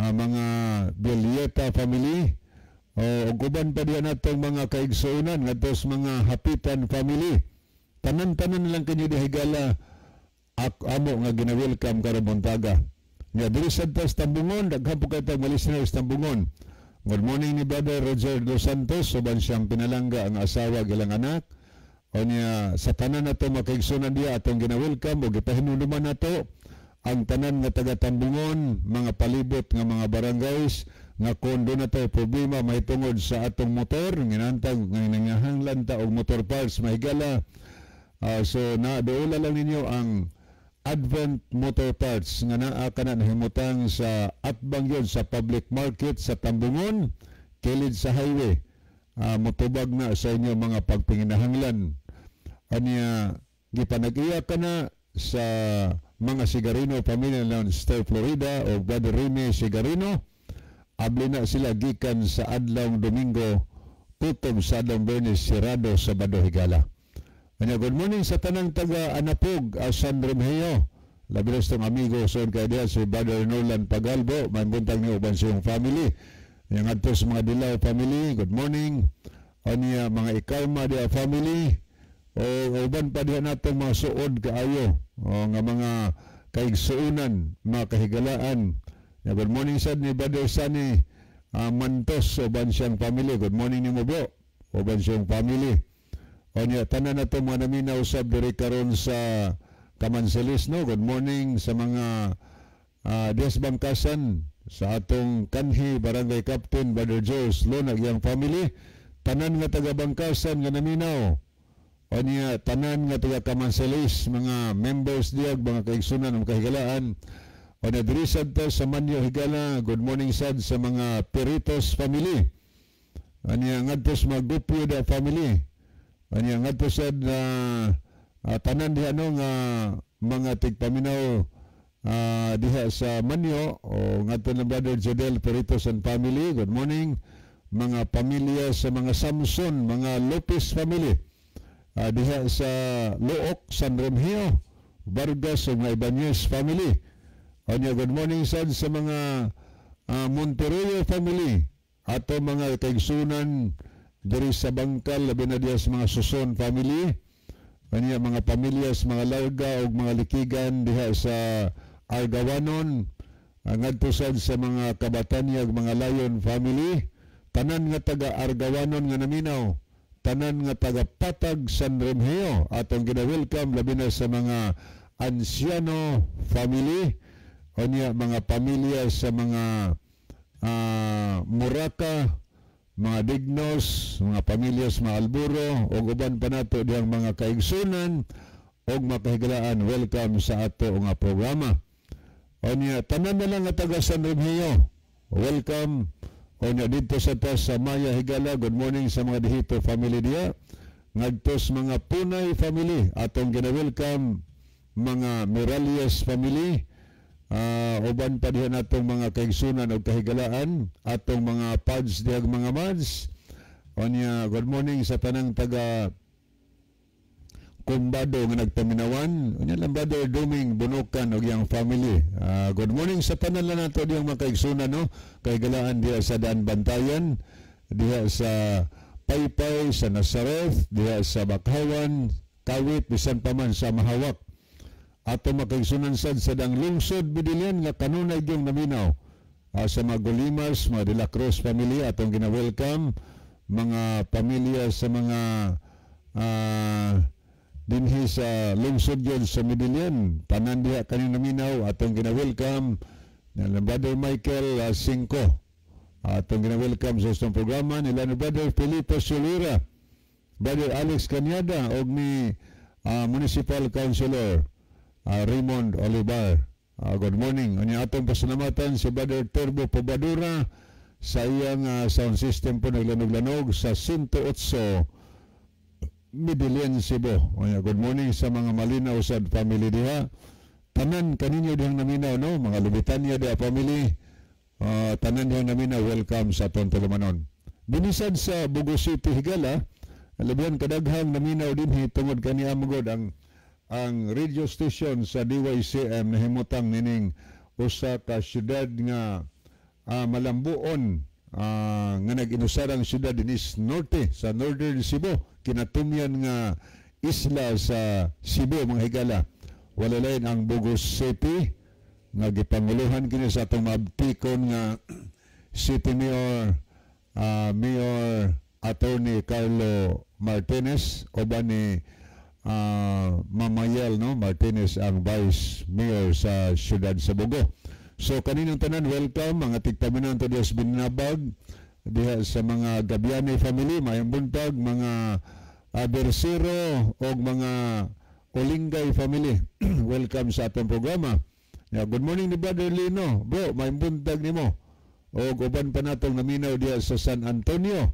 mga Belieta family, O ug uban pa diha natong mga kaigsuonan ngadto sa mga Hapitan family. Tanan-tanan lang kanyo diha, higala, amo nga gina-welcome karong buntaga. Nya diri sad ta sa Tambungon, daghan po kay tag listeners Tambungon. Good morning ni Brother Roger Dos Santos uban siyang pinalangga ang asawa, ilang anak. O niya sa tanan nato makaigsunan diha, atong gina-welcome ug gipahinumduman nato ang tanan nga taga Tambungon, mga palibot nga mga barangays nga kung duna tay problema mahitungod sa atong motor, nginantag nga nangahanglan ta og motor parts, mahigala. So na doula lang ninyo ang Advent Motor Parts nga naa kana nahimutang sa atbang yun sa public market sa Tambungon, kilid sa highway. Motubag na sa inyo mga pagpanginahanglan. Anya gipanag-iya ka na sa mga Sigarino pamilya ng Star Florida o Brother Remy Sigarino. Abli na sila gikan sa adlawng Domingo kutob sa adlawng Biyernes, sirado Sabado, higala. Anya good morning sa tanang taga Anapog, San Remigio. Labi na sa tong amigo son kay diha si Brother Nolan Pagalbo, may buntag ni uban siyang family. Anya ngadto sa mga Dilaw family, good morning. Anya mga Ikalma diha family, o uban pa diha natong mga suod kaayo o nga mga kaigsuonan, mga kahigalaan. Ya, good morning sad ni Brother Sunny Mantos uban siyang family. Good morning nimo, bro. Uban siyang family. O niya, tanan na to mga naminaw sab diri karon sa Kamanselis, no? Good morning sa mga Dias Bangkasan, sa atong kanhi Barangay Captain Brother Joes Lunag yang family, tanan nga taga Bangkasan nga naminaw. O niya, tanan nga taga Kamanselis, mga members diag, mga kaigsunan, mga kahigalaan. O niya, diri sad ta sa Manyo, higala, good morning sad sa mga Peritos family. Anya ngadto sa mga Gupio da family. Anya ngadto sad na tanan diha, no, nga mga tigpaminaw diha sa Manyo o ngadto na Brother Jodel Peritos and family. Good morning. Mga pamilya sa mga Samson, mga Lopez family. Diha sa Looc, San Remigio, Vargas ug mga Ibanez family. Anya good morning sad sa mga Monterrey family. Ato mga kaigsunan diri sa Bangkal, labi na diha sa mga Suson family. Anya mga pamilya sa mga Larga ug mga Likigan diha sa Argawanon. Ngadto sad sa mga Kabatanyag, mga Lion family. Tanan nga taga Argawanon nga naminaw. Tanan nga taga Patag, San Remigio. Atong gina-welcome, labi na sa mga Anciano family. Anya mga pamilya sa mga Muraka, mga Dignos, mga pamilya sa mga Alburo, ug uban pa nato diyang mga kaigsunan ug makahigalaan, welcome sa ato nga programa. Onya tanan na lang nga taga San Remigio, welcome. Onya dito sa tas sa Maya, higala, good morning sa mga Dihito family diya. Ngadto sa mga Punay family, atong gina-welcome mga Miralles family, uban pa diha natong mga kaigsunan og kahigalaan, atong mga pads diha, mga mads. Onya good morning sa tanang taga Kumbado nga nagpaminawan. Unya lang Brother Duming Bunukan og iyang family. Good morning sa tanan lang nato diyang mga kaigsunan, no, kahigalaan diha sa Daan Bantayan, diha sa Paypay, sa Nazareth, diha sa Bakhawan, Kawit, bisan pa man sa Mahawak. Ato makaigsunan sad sa dang lungsod Medellin nga kanunay gyung naminaw. Sa mga Golimas, mga De La Cruz family, atong gina-welcome mga pamilya sa mga dinhi sa lungsod yun sa Medellin. Tanan diha kanin naminaw, atong gina-welcome nila Brother Michael Cinco. Atong gina-welcome sa itong programa nila ni Brother Felipe Solira, Brother Alex Canyada og ni Municipal Councilor Raymond Olivar. Good morning. Unya atong pasalamatan si Brother Turbo Pobadura sa iyang sound system po naglanog-lanog sa 108 Medellin, Cebu. Unya good morning sa mga Malinaw sad family diha. Tanan kaninyo dihang naminaw, no, mga Lubitanya diha family. Tanan dihang naminaw, welcome sa atong tulumanon. Binisad sa Bogo City, higala, labihan kadaghang naminaw dinhi tungod kani amogod ang radio station sa DYCM nahimutang nining usa ka syudad nga malambuon. nga nag-inusarang syudad dinis norte sa Northern Cebu, kinatumyan nga isla sa Cebu, mga higala. Wala lain ang Bogo City nga gipanguluhan kini sa atong maabtikon nga City Mayor, Mayor Attorney Carlo Martinez, uban ni Mamayel, no, Martinez, ang Vice Mayor sa siyudad sa Bogo. So kaninong tanan, welcome mga tigpaminaw to diha sa Binabag, diha sa mga Gabiani family, mayong buntag, mga Bersero og mga Olingay family. Welcome sa atong programa. Yeah, good morning ni Brother Lino. Bro, mayong buntag nimo. Og uban pa natong naminaw diha sa San Antonio.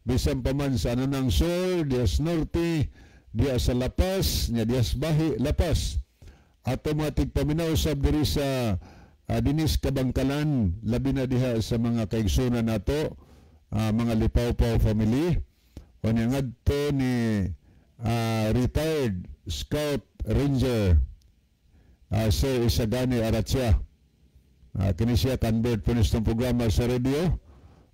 Bisan pa man sa Anonang Sur, diha sa Norte, diha sa La Paz, nya diha sa Bahi, La Paz. Ato mga tigpaminaw sab diri sa Dinis Kabangkalan, labi na diha sa mga kaigsunan nato, mga Lipawpaw family. O niya ngadto ni retired Scout Ranger Sir Isagani Aratsia. Kini siya convert po nitong programa sa radio.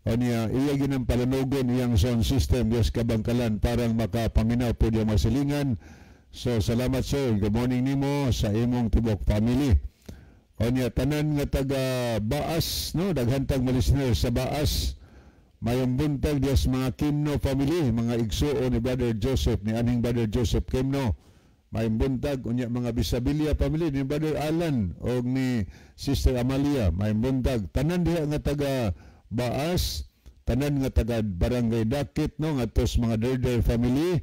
O niya, iya ginang palanugon iyang sound system diya sa Kabangkalan parang makapaminaw po diya masilingan. So salamat, sir. Good morning nimo sa imong tibok family. O niya, tanan nga taga Baas, no, daghan tag mga listener sa Baas. Mayong buntag diya sa mga Kimno family, mga igsuo ni Brother Joseph, ni aning Brother Joseph Kimno. Mayong buntag. Unya mga Bisabilia family ni Brother Alan og ni Sister Amalia, mayong buntag. Tanan diha nga taga Baas, tanan nga taga Barangay Dakit, no, ngadto sa mga Derder family.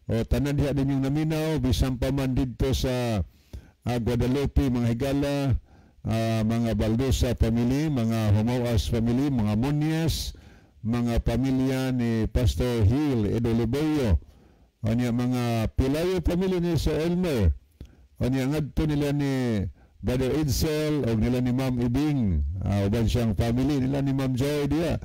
O tanan diha ninyong naminaw bisan pa man didto sa Guadalupe, mga higala, mga Baldosa family, mga Humawas family, mga Munyas, mga pamilya ni Pastor Hill Edoliboyo. Anya mga Pilayo family ni Sir Elmer. Anya ngadto nila ni Brother Edsel o nila ni Ma'am Ibing, uban siyang family nila ni Ma'am Joy diha,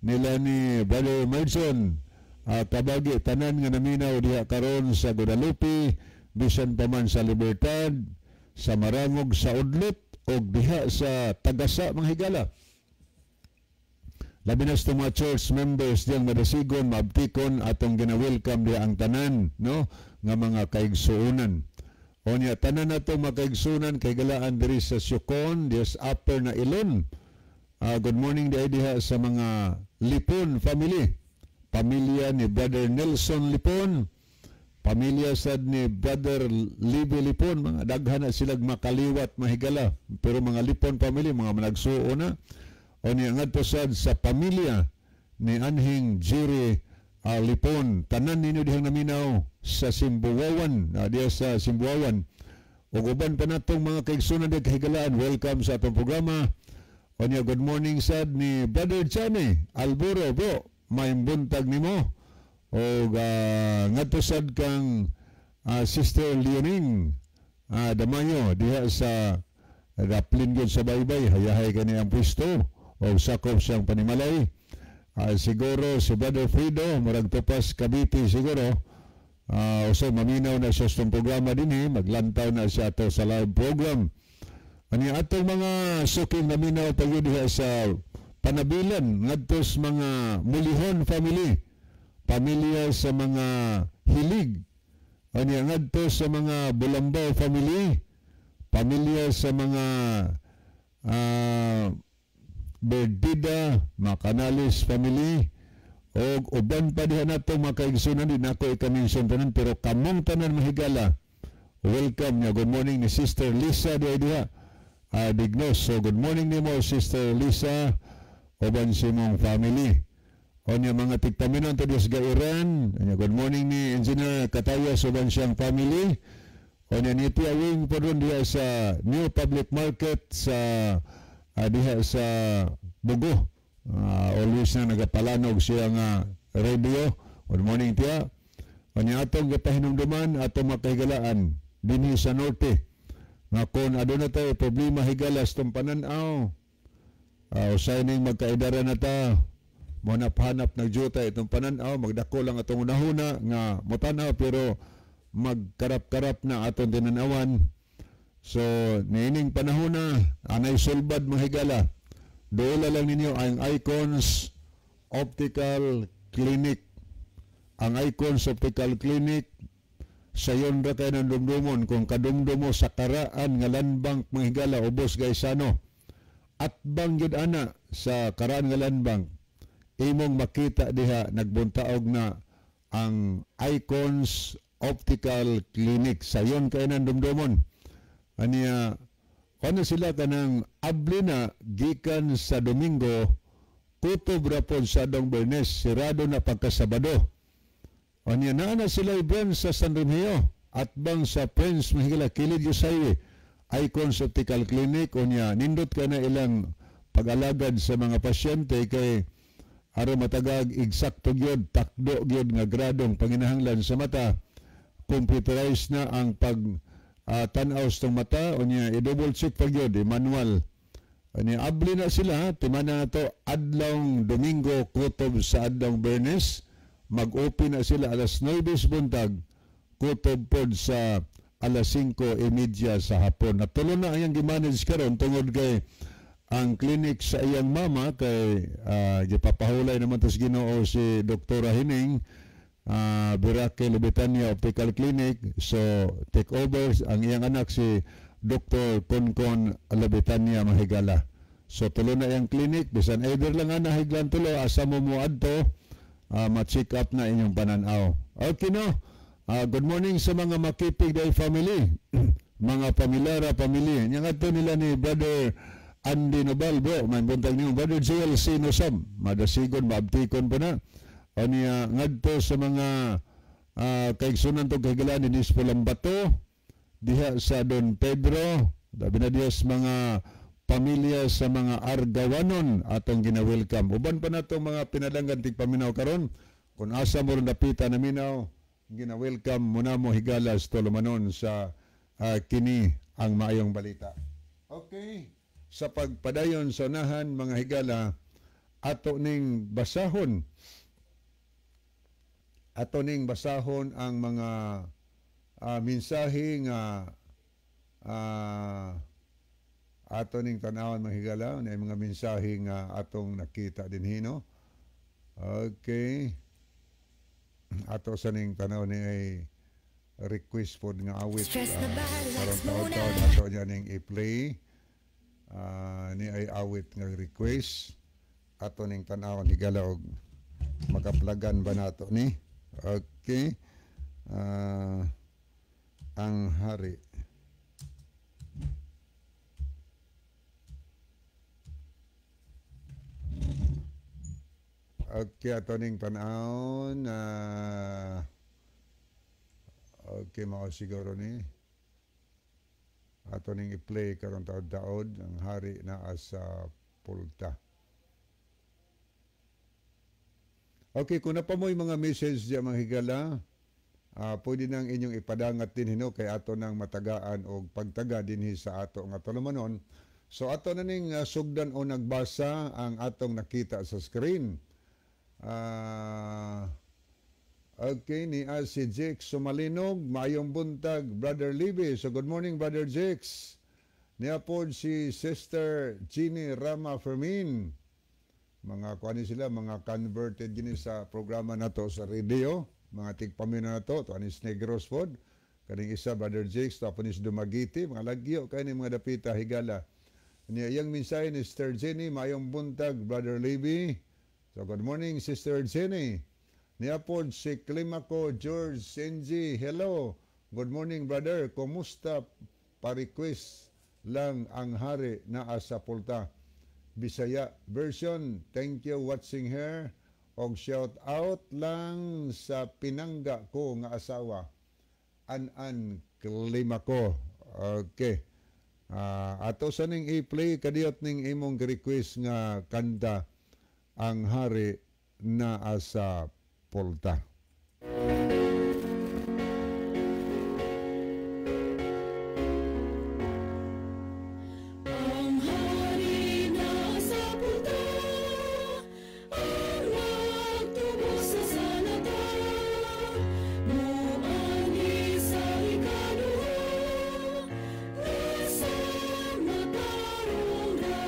nila ni Brother Merson, kabagi tanan nga naminaw diha karon sa Guadalupe, bisan pa man sa Libertad, sa Marangog, sa Udlot og diha sa Tagasa, mga higala. Labi na sa mga church members diyang madasigon, maabtikon, atong gina-welcome diha ang tanan, no, nga mga kaigsuonan. O niya, tanan nato mga kaigsuonan kay galaan diri sa Siocon, diha sa Upper na Ilon. Good morning diha diha sa mga Lipon family. Pamilya ni Brother Nelson Lipon, pamilya sad ni Brother Libby Lipon, mga daghan na silag makaliwat, mahigala. Pero mga Lipon family, mga managsuo na. O niya ngadto sad sa pamilya ni Anhing Jerry Lipon. Tanan ninyo dihang naminaw sa Simbuwawan, diha sa Simbuwawan. Ug uban pa natong mga kaigsunan diha kahigalaan, welcome sa atong programa. O niya, good morning sad ni Brother Johnny Alburo, bro, mayong buntag nimo. O ngadto sad kang Sister Leoning Damayo diha sa Raplin gyud sa Baybay, hayahay kani ang pwesto o sakop siyang panimalay. Siguro si Brother Frido, murag tupas Cavite siguro. So maminaw na siya sa programa dinhi, maglantaw na siya ato sa live program. Ani atong mga suking naminaw pag diha sa Panabilan, ngadto sa mga Mulihon family, pamilya sa mga Hilig. Ani ngadto sa mga Bulambaw family, pamilya sa mga Berdida, Macanalis family, og uban pa diha nato mga kaigsunan, di nako ika-mention tanan, pero kamong tanan, mahigala, welcome niya. Good morning ni Sister Lisa diha diha Dignos. So good morning nimo, Sister Lisa, uban sa imong family. O niya mga tigpaminon to Dios Gairan. Niya good morning ni Engineer Katayas uban siyang family. O niya ni Tia Wing po doon diha sa New Public Market sa diha sa Bugo. Always na nagapalanog siya nga radio. Good morning, Tia. O niya atong gapahinumduman atong makahigalaan dinhi sa norte nga kung aduna tayo problema, higala, sa panan-aw, usay ning magkaidara na ta mo hanap nagjuta itong panan-aw, magdako lang atong unahuna nga motanaw pero magkarap-karap na atong tinanawan. So niining panahon na anay sulbad, mga higala. Dola lang ninyo ang Icons Optical Clinic. Ang Icons Optical Clinic, sayon ra kay nang dumdumon kung kadumdumo sa Karaan nga Land Bank, mga higala, ubos Gaisano. Atbang gyud ana sa Karaan nga Land Bank, imong makita diha nagbuntaog na ang Icons Optical Clinic. Sayon kay nang dumdumon. Aniya kuno sila kanang abli na gikan sa Domingo, kutob ra pod sa adong Bernes, sirado na pagkasabado. Aniya naa na sila branch sa San Remigio at bang sa Prince Mahigala, kilid yung highway, Icons Optical Clinic. Unya nindot ka na ilang pag-alagad sa mga pasyente kay aron matagag eksakto gyud, takdo gyud nga gradong panginahanglan sa mata. Computerized na ang pag tan-aw sa mata. Unya i-double check pa gyud, manual. Unya abli na sila timana nato adlawng Domingo kutob sa adlawng Bernes. Mag-open na sila alas 9 buntag kutob pod sa alas 5:30 sa hapon. Natulo na ang gimanage karon tungod kay ang clinic sa iyang mama kay gipapahulay naman tas Ginoo si Doktora Hining, Birake Lubitania Optical Clinic. So take over ang iyang anak si Dr. Konkon Lubitania Mahigala. So tulo na iyang clinic, bisan either lang ana higlan tulo asa mo moadto, ma-check up na inyong pananaw. Okay no. Good morning sa mga Makipig Day family, mga pamilyara family. Nya ngadto nila ni Brother Andy Nobel, bro, may buntag niyo Brother JLC Nosam, madasigon maabtikon pa na. Aniya ngadto sa mga kaigsunan to kahigalaan ni Lambato diha sa Don Pedro, labi na diha sa mga pamilya sa mga Argawanon atong gina-welcome. Uban pa natong mga pinalanggan tigpaminaw karon, kung asa mo ron dapita na minaw, gina-welcome muna mo higala sa tulumanon sa kini ang maayong balita. Okay, sa pagpadayon sa unahan mga higala, ato ning basahon. Ato ning basahon ang mga mensahe nga ato ning tan-awon mga higala, na mga mensahe nga atong nakita dinhi, no? Okay. Ato sa ning tanaw ni ay request pod nga awit. Karon taon-taon ato niya ning i-play. Ni ay awit nga request. Ato ning tan-awon higala og makaplagan ba nato ni? Okay. Ang hari. Okay, ato ning tan-awon. Okay, mao siguro ni. Ato ning i-play karon taod-taod ang hari naa sa pulta. Okay, kung na pa mo'y mga message diya mga higala, pwede nang inyong ipadangat din hino kay ato nang matagaan og pagtaga dinhi sa ato nga tulumanon. So ato na ning sugdan o nagbasa ang atong nakita sa screen. Okay, ni si Jake Sumalinog, maayong buntag Brother Libby. So good morning Brother Jakes. Niya pod si Sister Jeannie Rama Fermin. Mga kuani sila, mga converted gini sa programa nato sa radio, mga tigpamina nato, to anis Negros pod. Kaning isa Brother Jakes, to anis Dumagiti, mga lagyo kay ni mga dapita higala. Niya iyang mensahe ni Sister Jenny, maayong buntag Brother Libby. So good morning Sister Jenny. Niya pod si Climaco George NG, hello. Good morning brother, kumusta? Pa-request lang ang hari naa sa pulta. Bisaya version. Thank you watching here. Og shout out lang sa pinangga ko nga asawa, An-an Climaco. Okay. Ato sa ning i-play kadiyot ning imong request nga kanta ang hari naa sa pulta. Ang hari naa sa pulta, ang nagtubos sa sanata, muanhi sa ikaduha, nga sa matarong ra,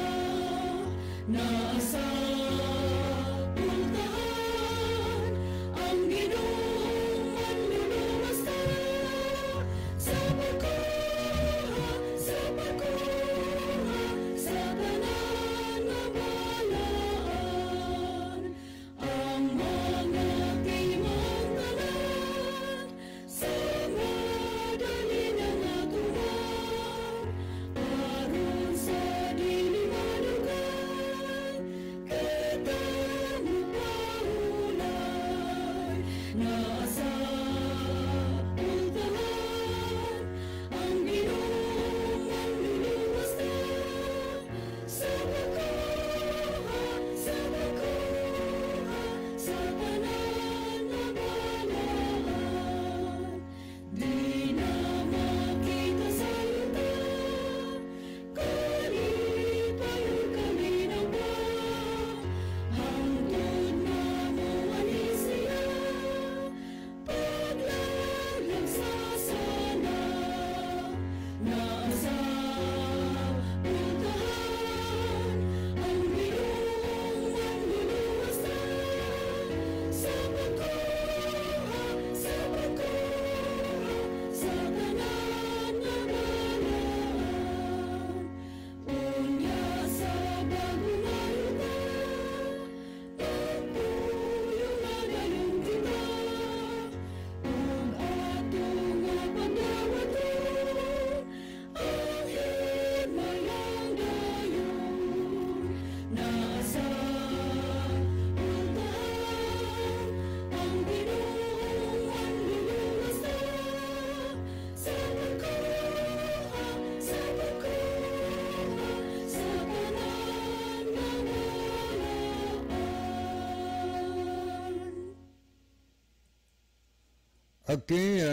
Okay,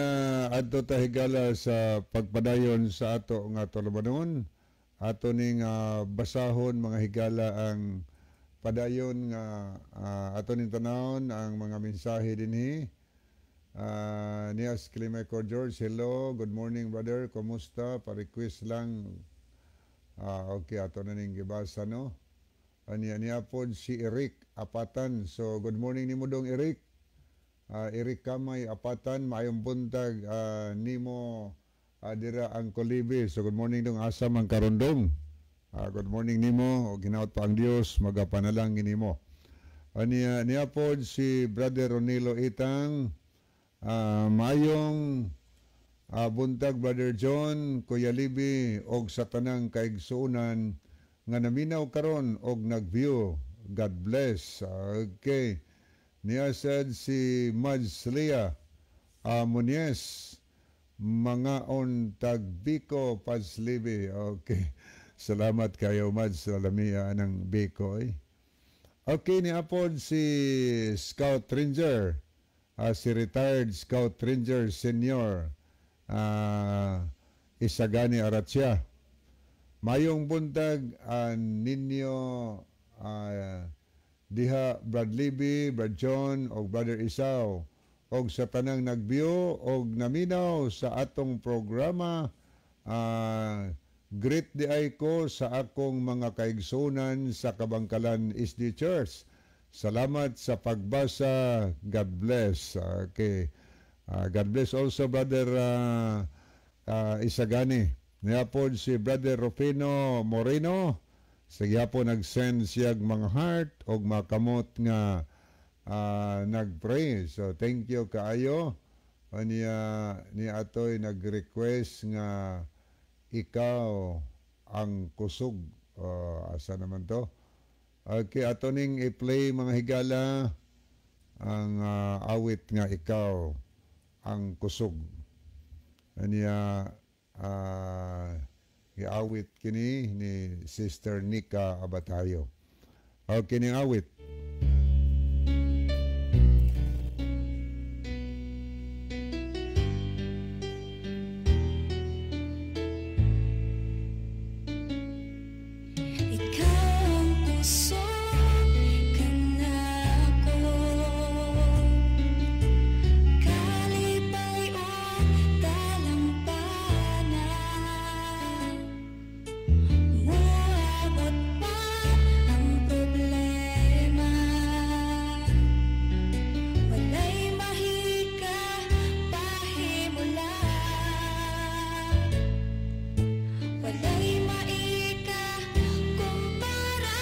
adto ta, higala, sa pagpadayon sa ato nga tulumanon. Ato ning basahon, mga higala, ang padayon nga ato ning tanawon ang mga mensahe dinhi. Nias Climaco George, hello, good morning, brother, kumusta? Pa-request lang. Okay, ato na ning gibasa, no? Aniya niya pod si Eric Apatan. So good morning nimo dong, Eric. Eric Kamay Apatan, maayong buntag nimo dira ang Kolibi. So good morning dong, asa man karon, dong? Good morning nimo o ginaot pa ang Dios magapanalangin nimo. Aniya niya pod si Brother Ronilo Itang, maayong buntag, Brother John, Kuya Libi og sa tanang kaigsuonan nga naminaw karon og nag-view. God bless. Okay. Niya said si Mads Lea Muniez, mga on tagbiko Padslibi. Okay. Salamat kayo, Mads, sa lamia ng biko eh. Okay, ni apod si Scout Ranger, si retired Scout Ranger Senior Isagani Aratsia. Mayong buntag ninyo diha, Brad Libby, Brad John og Brother Isao og sa tanang nagview og naminaw sa atong programa. Greet di ay ko sa akong mga kaigsunan sa Kabangkalan SD Church. Salamat sa pagbasa. God bless. Okay. God bless also, Brother Isagani. Niapod si Brother Rufino Moreno. Sa gihapon nag-send siya mga heart og mga kamot nga nag-pray. So thank you kaayo. Niya ni atoy nag-request nga "Ikaw ang Kusog." Asa naman to? Okay, ato ning i-play, mga higala, ang awit nga "Ikaw ang Kusog." Aniya giawit kini ni Sister Nika Abatayo. Okay, ning awit. Ikaw ang kusog kanako, kalipay ug dalampana. Moabot pa ang problema, walay mahika pahimulat. Walay maika kumpara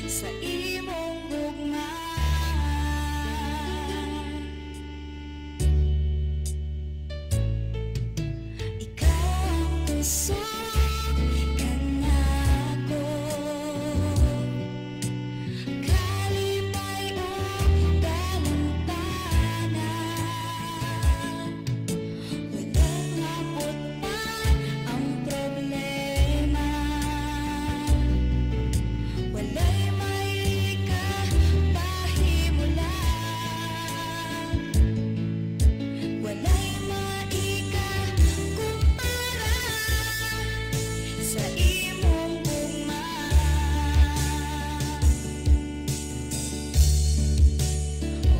sa imong gugma. Ikaw ang kusog kanako, kalipay ug dalampana. Walang mabot pa ang problema, walay maika pahimulat. Walay maika kumpara sa imong gugma.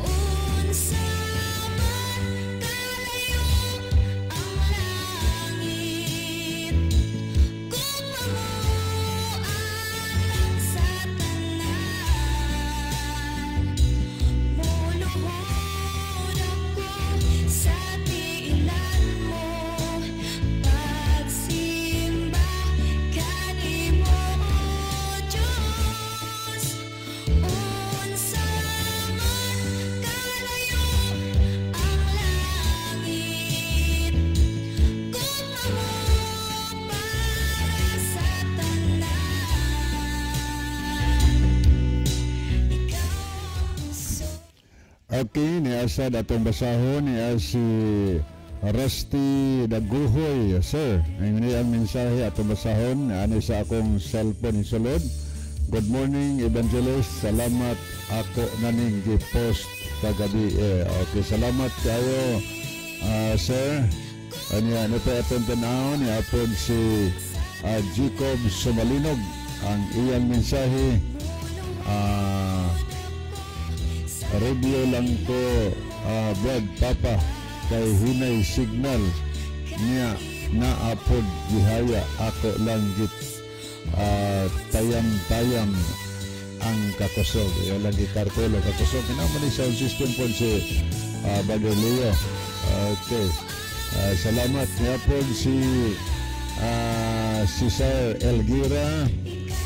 Unsa man kalayo ang langit, kung mamualang sa tanan, muluhod ako sa tiilan mo, pagsimba kanimo, Diyos. Unsa man kalayo ang langit, kung mamo para sa tanan, ikaw ang kusog. Okay, ni asa datong basahon ni si Rusty Daguhoy, sir. Ang ini ang mensahe atong basahon ani sa akong cellphone isulod. Good morning, Evangelist. Salamat, ako naning gi-post. kagabi eh. Okay, salamat kayo, sir. Anya, ano pa atong tanaw ni apod si Jacob Sumalinog. Ang iyang mensahe, radio lang ko, Brad Papa, kay hinay signal niya naapod gihaya ako lang git tayam-tayam ang kakusog. Iya lang gikartelo kakusog. Kinaman ni sound system po si Brother Leo. Okay. Salamat. Niya po si Sir Elgira.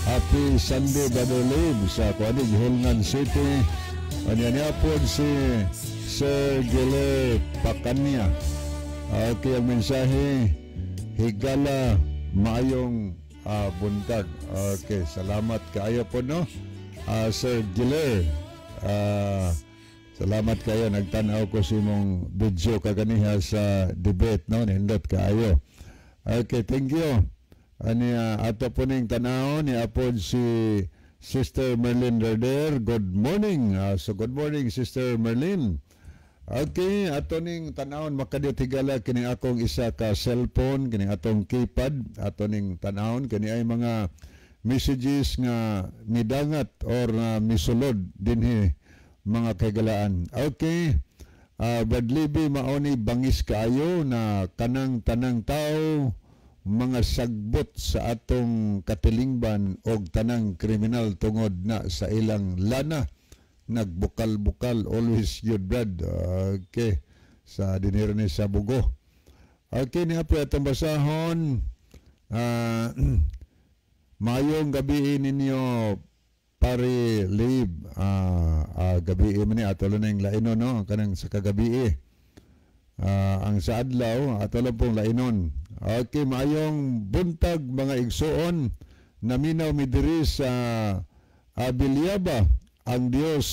Happy Sunday, Brother Leo, sa Kuanig, Holngan City. Anya niya po si Sir Gile Pakanya. Okay, ang mensahe, higala maayong buntag. Okay, salamat kaayo po, no? Sir Giler, salamat kayo. Nagtanaw ko sa imong video kaganiha sa debate, no? Nindot kaayo. Okay, thank you. Ani ato po ning tanaw ni apod si Sister Merlin Reder. Good morning. So good morning, Sister Merlin. Okay, ato ning tanawon makadiyot higala kini akong isa ka cellphone, kini atong keypad, ato ning tanawon kini ay mga messages nga midangat or misulod dinhi mga kaigalaan. Okay. Brad Libby, maoni bangis kaayo na kanang tanang tao mga sagbot sa atong katilingban og tanang kriminal tungod na sa ilang lana nagbukal-bukal always yun, Brad. Okay, sa dinero ni sa Bugo. Okay, niya po atong basahon. Mayong gabi ninyo, pare Lib. Gabi man ni ato lang ning lainon, no, kanang sa kagabi. Ang sa adlaw ato lang pong lainon. Okay, maayong buntag mga igsuon. Naminaw mi diri sa Villaba. Ang Dios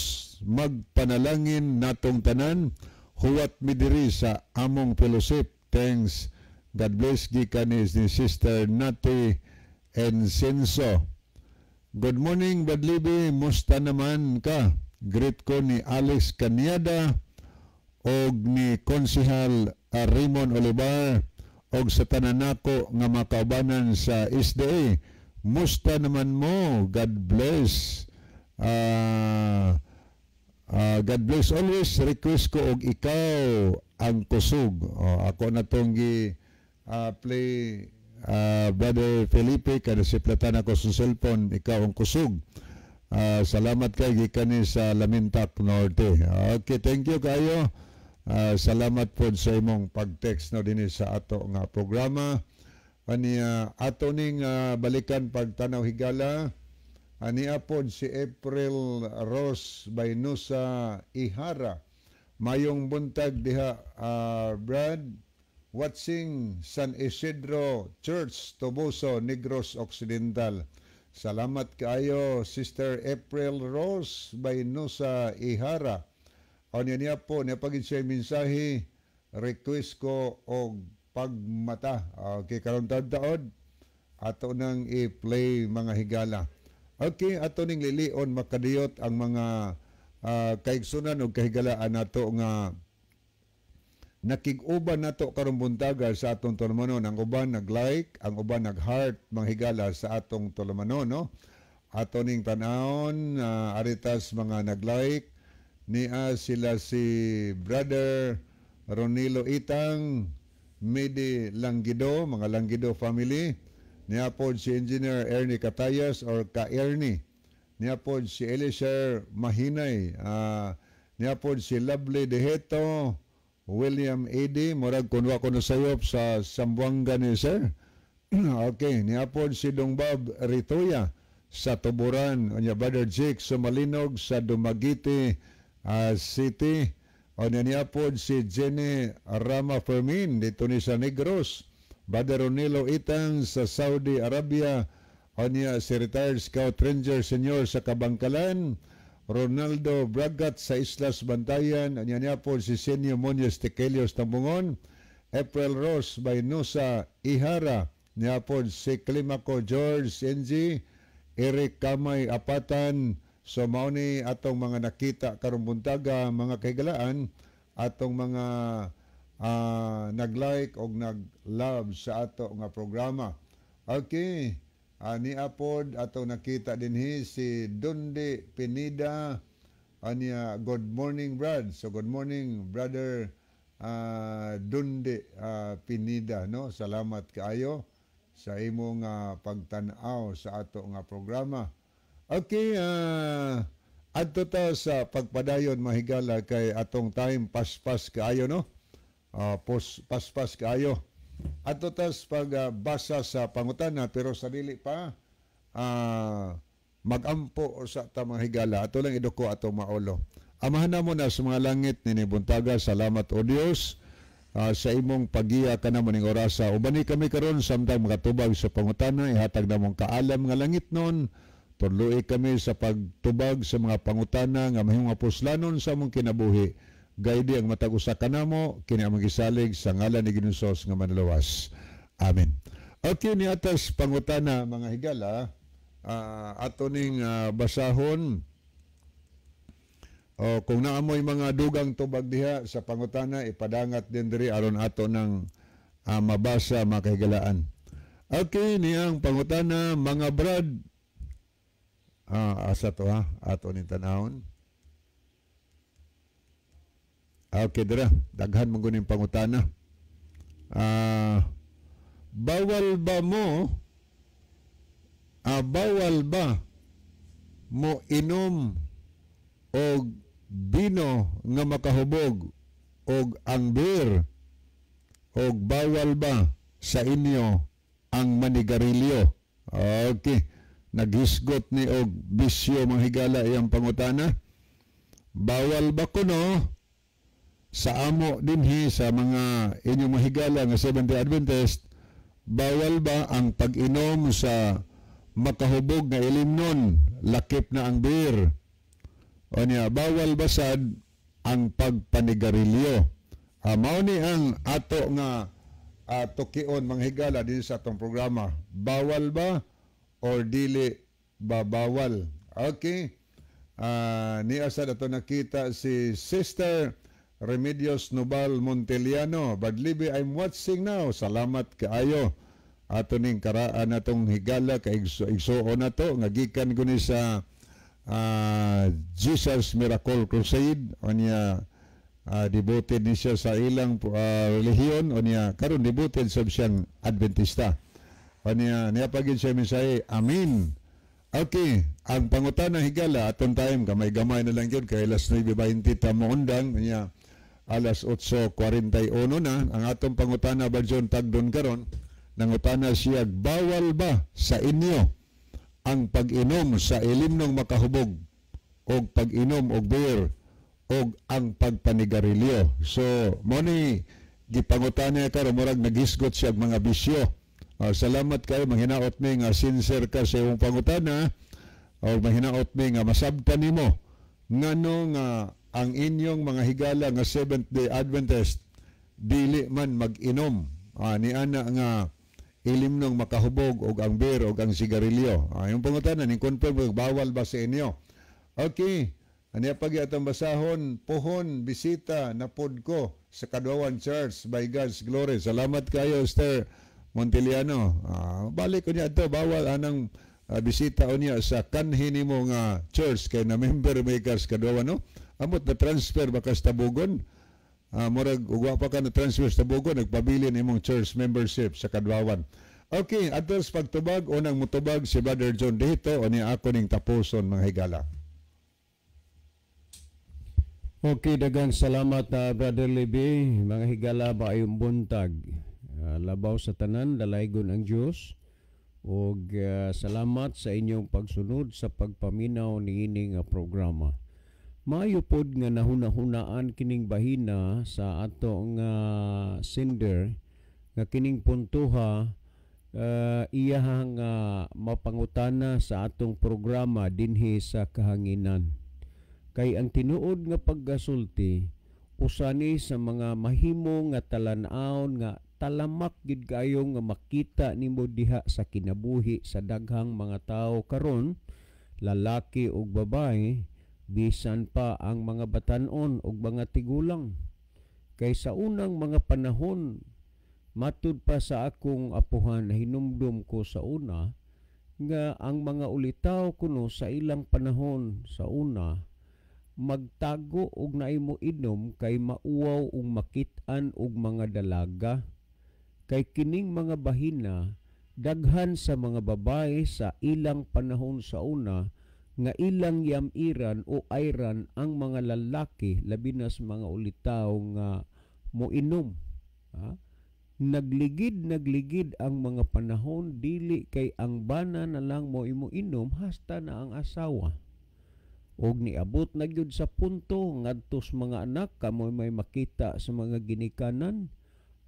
magpanalangin natong tanan. Huwat mi diri sa among fellowship. Thanks. God bless gikan ni Sister Nati Ensenso. Good morning, Brad Libby. Musta naman ka? Greet ko ni Alex Caniada og ni Konsihal Raymond Olivar og sa tanan nako nga makaubanan sa SDA. Musta naman mo? God bless. God bless always. Request ko og Ikaw ang Kusog. Oh, ako na tong gi play, Brother Felipe, kada siplatan ako sa cellphone, Ikaw ang Kusog. Salamat kay gikan ni sa Lamintak Norte. Okay, thank you kayo. Salamat po sa imong pag-text no dinhi sa ato nga programa. Aniya ato ning balikan pagtanaw higala. Ania pod si April Rose Baynusa Ihara. Mayong buntag diha, Brad. Watching San Isidro Church, Toboso, Negros Occidental. Salamat kaayo, Sister April Rose Baynusa Ihara. O niya niya po, niya pagid siya mensahe, request ko og Pagmata. Okay, karon taod ato nang i-play mga higala. Okay, ato ning lilion makadiyot ang mga kaigsunan o kahigalaan nato nga nakig-uban nato karong buntaga sa atong tulumanon. Ang uban nag-like, ang uban nag-heart mga higala sa atong tulumanon, no? Ato ning tanawon, aritas mga nag-like niya sila si Brother Ronilo Itang, Medi Langgido, mga Langgido family. Niya po si Engineer Ernie Catayas or Ka Ernie. Niya po si Eliezer Mahinay. Niya po si Lovely Deheto, William A.D. Murag kunwa ko na sayop sa Sambuanga ni sir. Okay, niya po si Dong Bob Ritoya sa Tuburan. Niya Brother Jake Sumalinog sa Dumaguete City. O niya po si Jenny Rama Fermin dito ni sa Negros. Brother Ronilo Itang sa Saudi Arabia. O niya si retired Scout Ranger Senior sa Kabangkalan. Ronaldo Bragat sa Islas Bantayan. O niya po si Senyo Munoz Tequelios Tambungon. April Rose Baynusa Ihara. Niya po si Climaco George NG. Eric Kamay Apatan. So mao ni atong mga nakita karong buntaga, mga kahigalaan, atong mga nag-like og nag-love sa ato nga programa. Okay. Ni apod atong nakita dinhi si Dundi Pinida. Anya, "Good morning, Brad." So good morning, Brother Dundi Pinida, no? Salamat kaayo sa imong pagtan-aw sa ato nga programa. Okay, adto ta sa pagpadayon, mahigala, kay atong time paspas kaayo, no? Paspas kaayo. Adto ta sa pagbasa sa pangutana, pero sa dili pa magampo sa ta, mga higala. Ato lang iduko atong maulo. Amahan namo na sa mga langit, nini buntaga, salamat o Dios sa imong pagiya kanamo ning orasa. Ubani kami karon samtang makatubag sa pangutana, ihatag namong kaalam nga langit nun. Tudloi kami sa pagtubag sa mga pangutana nga mahimong apuslanon sa among kinabuhi. Guide ang matag usa kanamo, kini among gisalig sa ngalan ni Ginoong Hesus nga manluwas. Amen. Okay, ni atas pangutana, mga higala, ato ning basahon. O kung naamoy mga dugang tubag diha sa pangutana, ipadangat din diri aron ato ng mabasa, mga kahigalaan. Okay, niyang pangutana, mga brad. Asa to ha? Ato ning tanawon. Okay, dira. Daghan man guning pangutana. Bawal ba mo inom og bino nga makahubog og ang beer, og bawal ba sa inyo ang manigarilyo? Okay. Naghisgot ni og bisyo, mga higala, iyang pangutana. Bawal ba kuno sa amo dinhi sa mga inyong mahigala nga Seventh-day Adventist, bawal ba ang pag-inom sa makahubog nga ilimnon, lakip na ang beer? O niya, bawal ba sad ang pagpanigarilyo? Mao ni ang ato nga tukion, mga higala, din sa atong programa. Bawal ba or dili ba bawal? Okay. Niya sad ato nakita si Sister Remedios Nobal Monteliano. "Brad Libby, I'm watching now." Salamat kaayo. Ato ning karaan natong higala kay igsuon na to nga gikan ko ni sa Jesus Miracle Crusade. Unya devoted ni siya sa ilang relihiyon, unya karon devoted sab siyang Adventista. Unya niya pagin siya mensahe. Amen. Okay, ang pangutana, higala, atong time gamay-gamay na lang yun kay alas 9:20 ta moundang, unya alas 8:41 na. Ang atong pangutana ba John Tagdon karon, nangutana siya, bawal ba sa inyo ang pag-inom sa ilimnong makahubog og pag-inom og beer og ang pagpanigarilyo? So mo ni gipangutana karon, murag naghisgot siya og mga bisyo. Salamat kayo, manghinaot mi nga sincere ka sa imong pangutana o manghinaot mi nga masabtan nimo ngano nga ang inyong mga higala nga Seventh Day Adventist dili man mag-inom ni ana nga ilimnong makahubog og ang beer og ang sigarilyo. Yung pangutana ning confirm, bawal ba sa inyo? Okay. Aniya pag atong basahon, "Pohon bisita na pod ko sa Kadwawan Church by God's glory." Salamat kayo, Esther Montiliano. Balik ko niya ito, bawal anang bisita niya sa kanhi nimo nga church kay na member may kas Kadwawan, no? Amot na transfer ba kas Tabugon? Murag ugwa pa ka na transfer sa Tabugon, nagpabilin imong church membership sa Kadwawan. Okay, atos pagtubag, unang mutubag si Brother John dito, o niya ako ning tapuson, mga higala. Okay, daghang salamat, Brother Libby. Mga higala, maayong buntag. Labaw sa tanan, dalaygon ang Dios. Og salamat sa inyong pagsunod sa pagpaminaw niini nga programa. Maayo pod nga nahuna-hunaan kining bahina sa ato nga sender nga kining puntuha iyahang mapangutana sa atong programa dinhi sa kahanginan. Kay ang tinuod nga paggasulti, usa ni sa mga mahimo nga talan-awon nga talamak gid kaayo nga makita nimo diha sa kinabuhi sa daghang mga tawo karon, lalaki ug babae, bisan pa ang mga batan-on ug mga tigulang. Kay sa unang mga panahon, matud pa sa akong apuhan, hinumdum ko sa una nga ang mga ulitaw kuno sa ilang panahon sa una magtago og naay mo inom kay mauwaw ug makit-an og mga dalaga. Kay kining mga bahina, daghan sa mga babae sa ilang panahon sa una nga ilang yamiran o ayran ang mga lalaki, labi na sa mga ulitaw nga moinom. Ha? Nagligid ang mga panahon, dili kay ang bana na lang mo imo inom, hasta na ang asawa. Og niabot na gyud sa punto ngadto sa mga anak, kamoy may makita sa mga ginikanan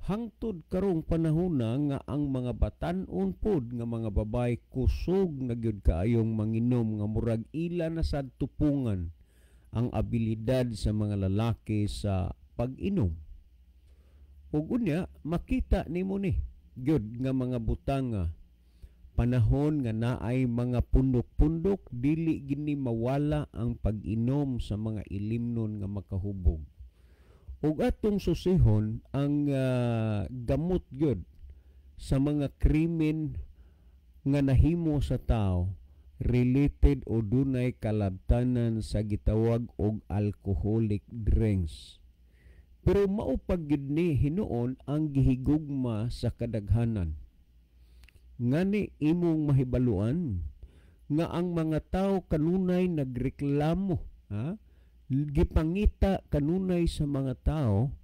hangtod karong panahona nga ang mga batan-on pod nga mga babae kusog na gyud kaayong manginom, nga murag ila na sad tupungan ang abilidad sa mga lalaki sa pag-inom. Ug unya makita nimo ni gyud nga mga butanga panahon nga naay mga pundok-pundok, dili gini mawala ang pag-inom sa mga ilimnon nga makahubog. Ug atong susihon ang gamot gyud sa mga krimen nga nahimo sa tao related o dunay kalabtanan sa gitawag og alcoholic drinks. Pero mao pa gyud ni hinuon ang gihigugma sa kadaghanan. Ngani imong mahibaluan nga ang mga tao kanunay nagreklamo, ha? Gipangita kanunay sa mga tao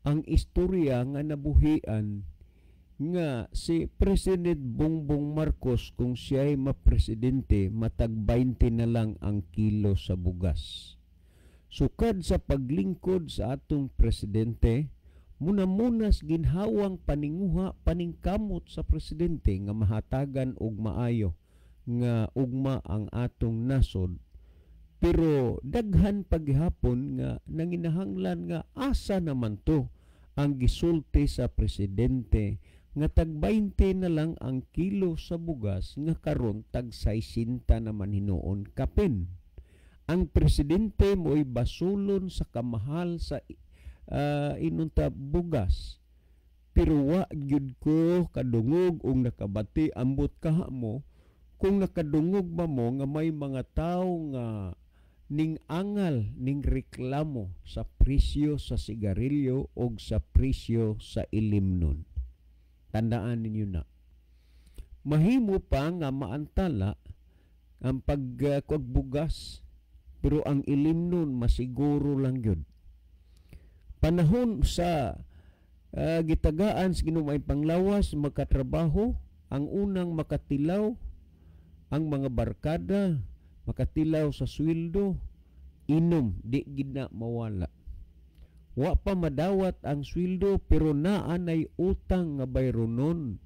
ang istorya nga nabuhian nga si President Bongbong Marcos, kung siya'y mapresidente, matag 20 na lang ang kilo sa bugas. Sukad sa paglingkod sa atong presidente, muna-munas ginhawang paninguha paningkamot sa presidente nga mahatagan og maayo nga ugma ang atong nasod. Pero daghan paghapon nga nanginahanglan nga asa naman to ang gisulti sa presidente nga tag 20 na lang ang kilo sa bugas, nga karon tag 60 naman hinuon kapin. Ang presidente mo'y basulon sa kamahal sa inunta bugas. Pero wa gyud ko kadungog og nakabati, ambot kaha mo kung nakadungog ba mo nga may mga tawo nga ning angal ning reklamo sa presyo sa sigarilyo og sa presyo sa ilimnon. Tandaan ninyo na. Mahimo pa nga maantala ang pagbugas, pero ang ilimnon masiguro lang gyud. Panahon sa gitagaan sa Ginoo ay panglawas makatrabaho, ang unang makatilaw ang mga barkada, makatilaw sa sweldo, inom, di gid na mawala. Wa pa madawat ang sweldo pero naa nay utang nga bayronon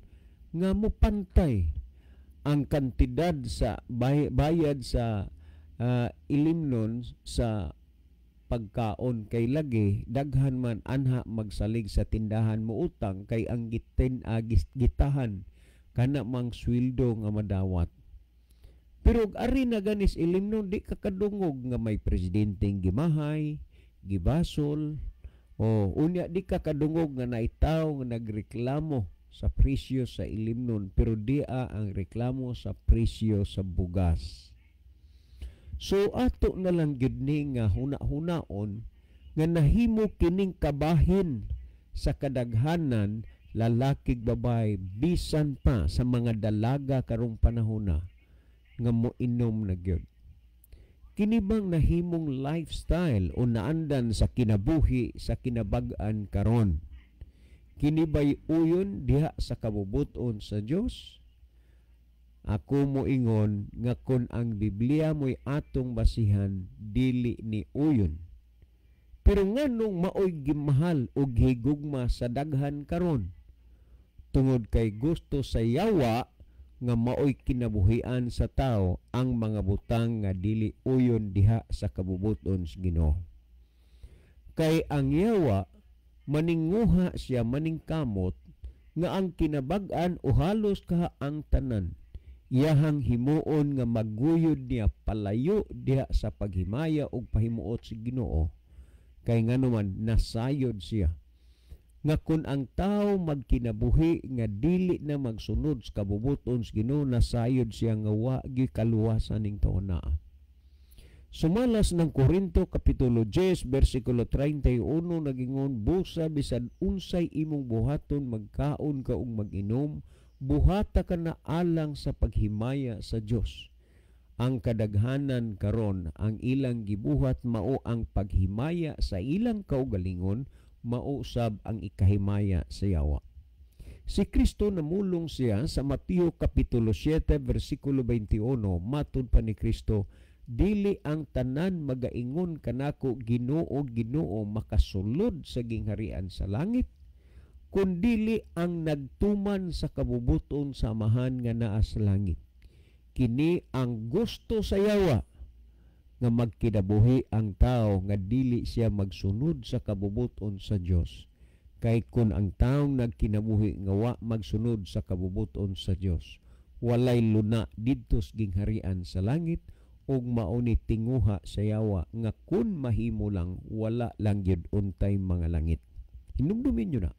nga mopantay ang kantidad sa bayad sa ilimnon sa pagkaon. Kay lagi daghan man anha magsalig sa tindahan mo utang kay ang gitahan kana mang sweldo nga madawat. Pero ari na ganis ilimnon, di ka kadungog nga may presidenteng gimahay, gibasol, o unya di ka kadungog nga naitaw nga nagreklamo sa presyo sa ilimnon, pero dia ang reklamo sa presyo sa bugas. So ato na lang gyud ni nga huna-hunaon nga nahimo kining kabahin sa kadaghanan, lalaki babae, bisan pa sa mga dalaga karong panahona nga moinom na gyud. Kini bang nahimong lifestyle o naandan sa kinabuhi sa kinabag-an karon? Kini ba'y uyon diha sa kabubuton sa Dios? Ako moingon nga kon ang Biblia mo'y atong basihan, dili ni uyon. Pero nganong maoy gimahal og higugma sa daghan karon? Tungod kay gusto sa yawa nga maoy kinabuhian sa tao ang mga butang nga dili uyon diha sa kabubuton sa Ginoo. Kay ang yawa maninguha siya maningkamot nga ang kinabag-an o halos kaha ang tanan Iyahang himuon nga maguyod niya palayo diha sa paghimaya og pahimuot sa Ginoo, kay nganuman nasayod siya nga kun ang tao magkinabuhi nga dili na magsunod sa kabubuton sa Ginoo, nasayod siya nga wa gyud kaluwasan ning tawo naa. Sumalas ng Korinto kapitulo 10 bersikulo 31 nagingon, "Busa bisan unsay imong buhaton, magkaon ka ug mag-inom, buhata ka na alang sa paghimaya sa Dios." Ang kadaghanan karon, ang ilang gibuhat mao ang paghimaya sa ilang kaugalingon, mao sab ang ikahimaya sa yawa. Si Kristo, namulong siya sa Mateo kapitulo 7 bersikulo 21, matud pa ni Kristo, "Dili ang tanan magaingon kanako, 'Ginoo, Ginoo,' makasulod sa gingharian sa langit, kundili ang nagtuman sa kabubuton sa Amahan nga naa sa langit." Kini ang gusto sa yawa, nga magkinabuhi ang tao nga dili siya magsunod sa kabubuton sa Dios. Kay kun ang taong nagkinabuhi nga wa magsunod sa kabubuton sa Dios, walay luna didto sa gingharian sa langit, ug mao ni tinguha sa yawa nga kun mahimo lang, wala lang gyud untay mga langit. Hinumdumin nyo na.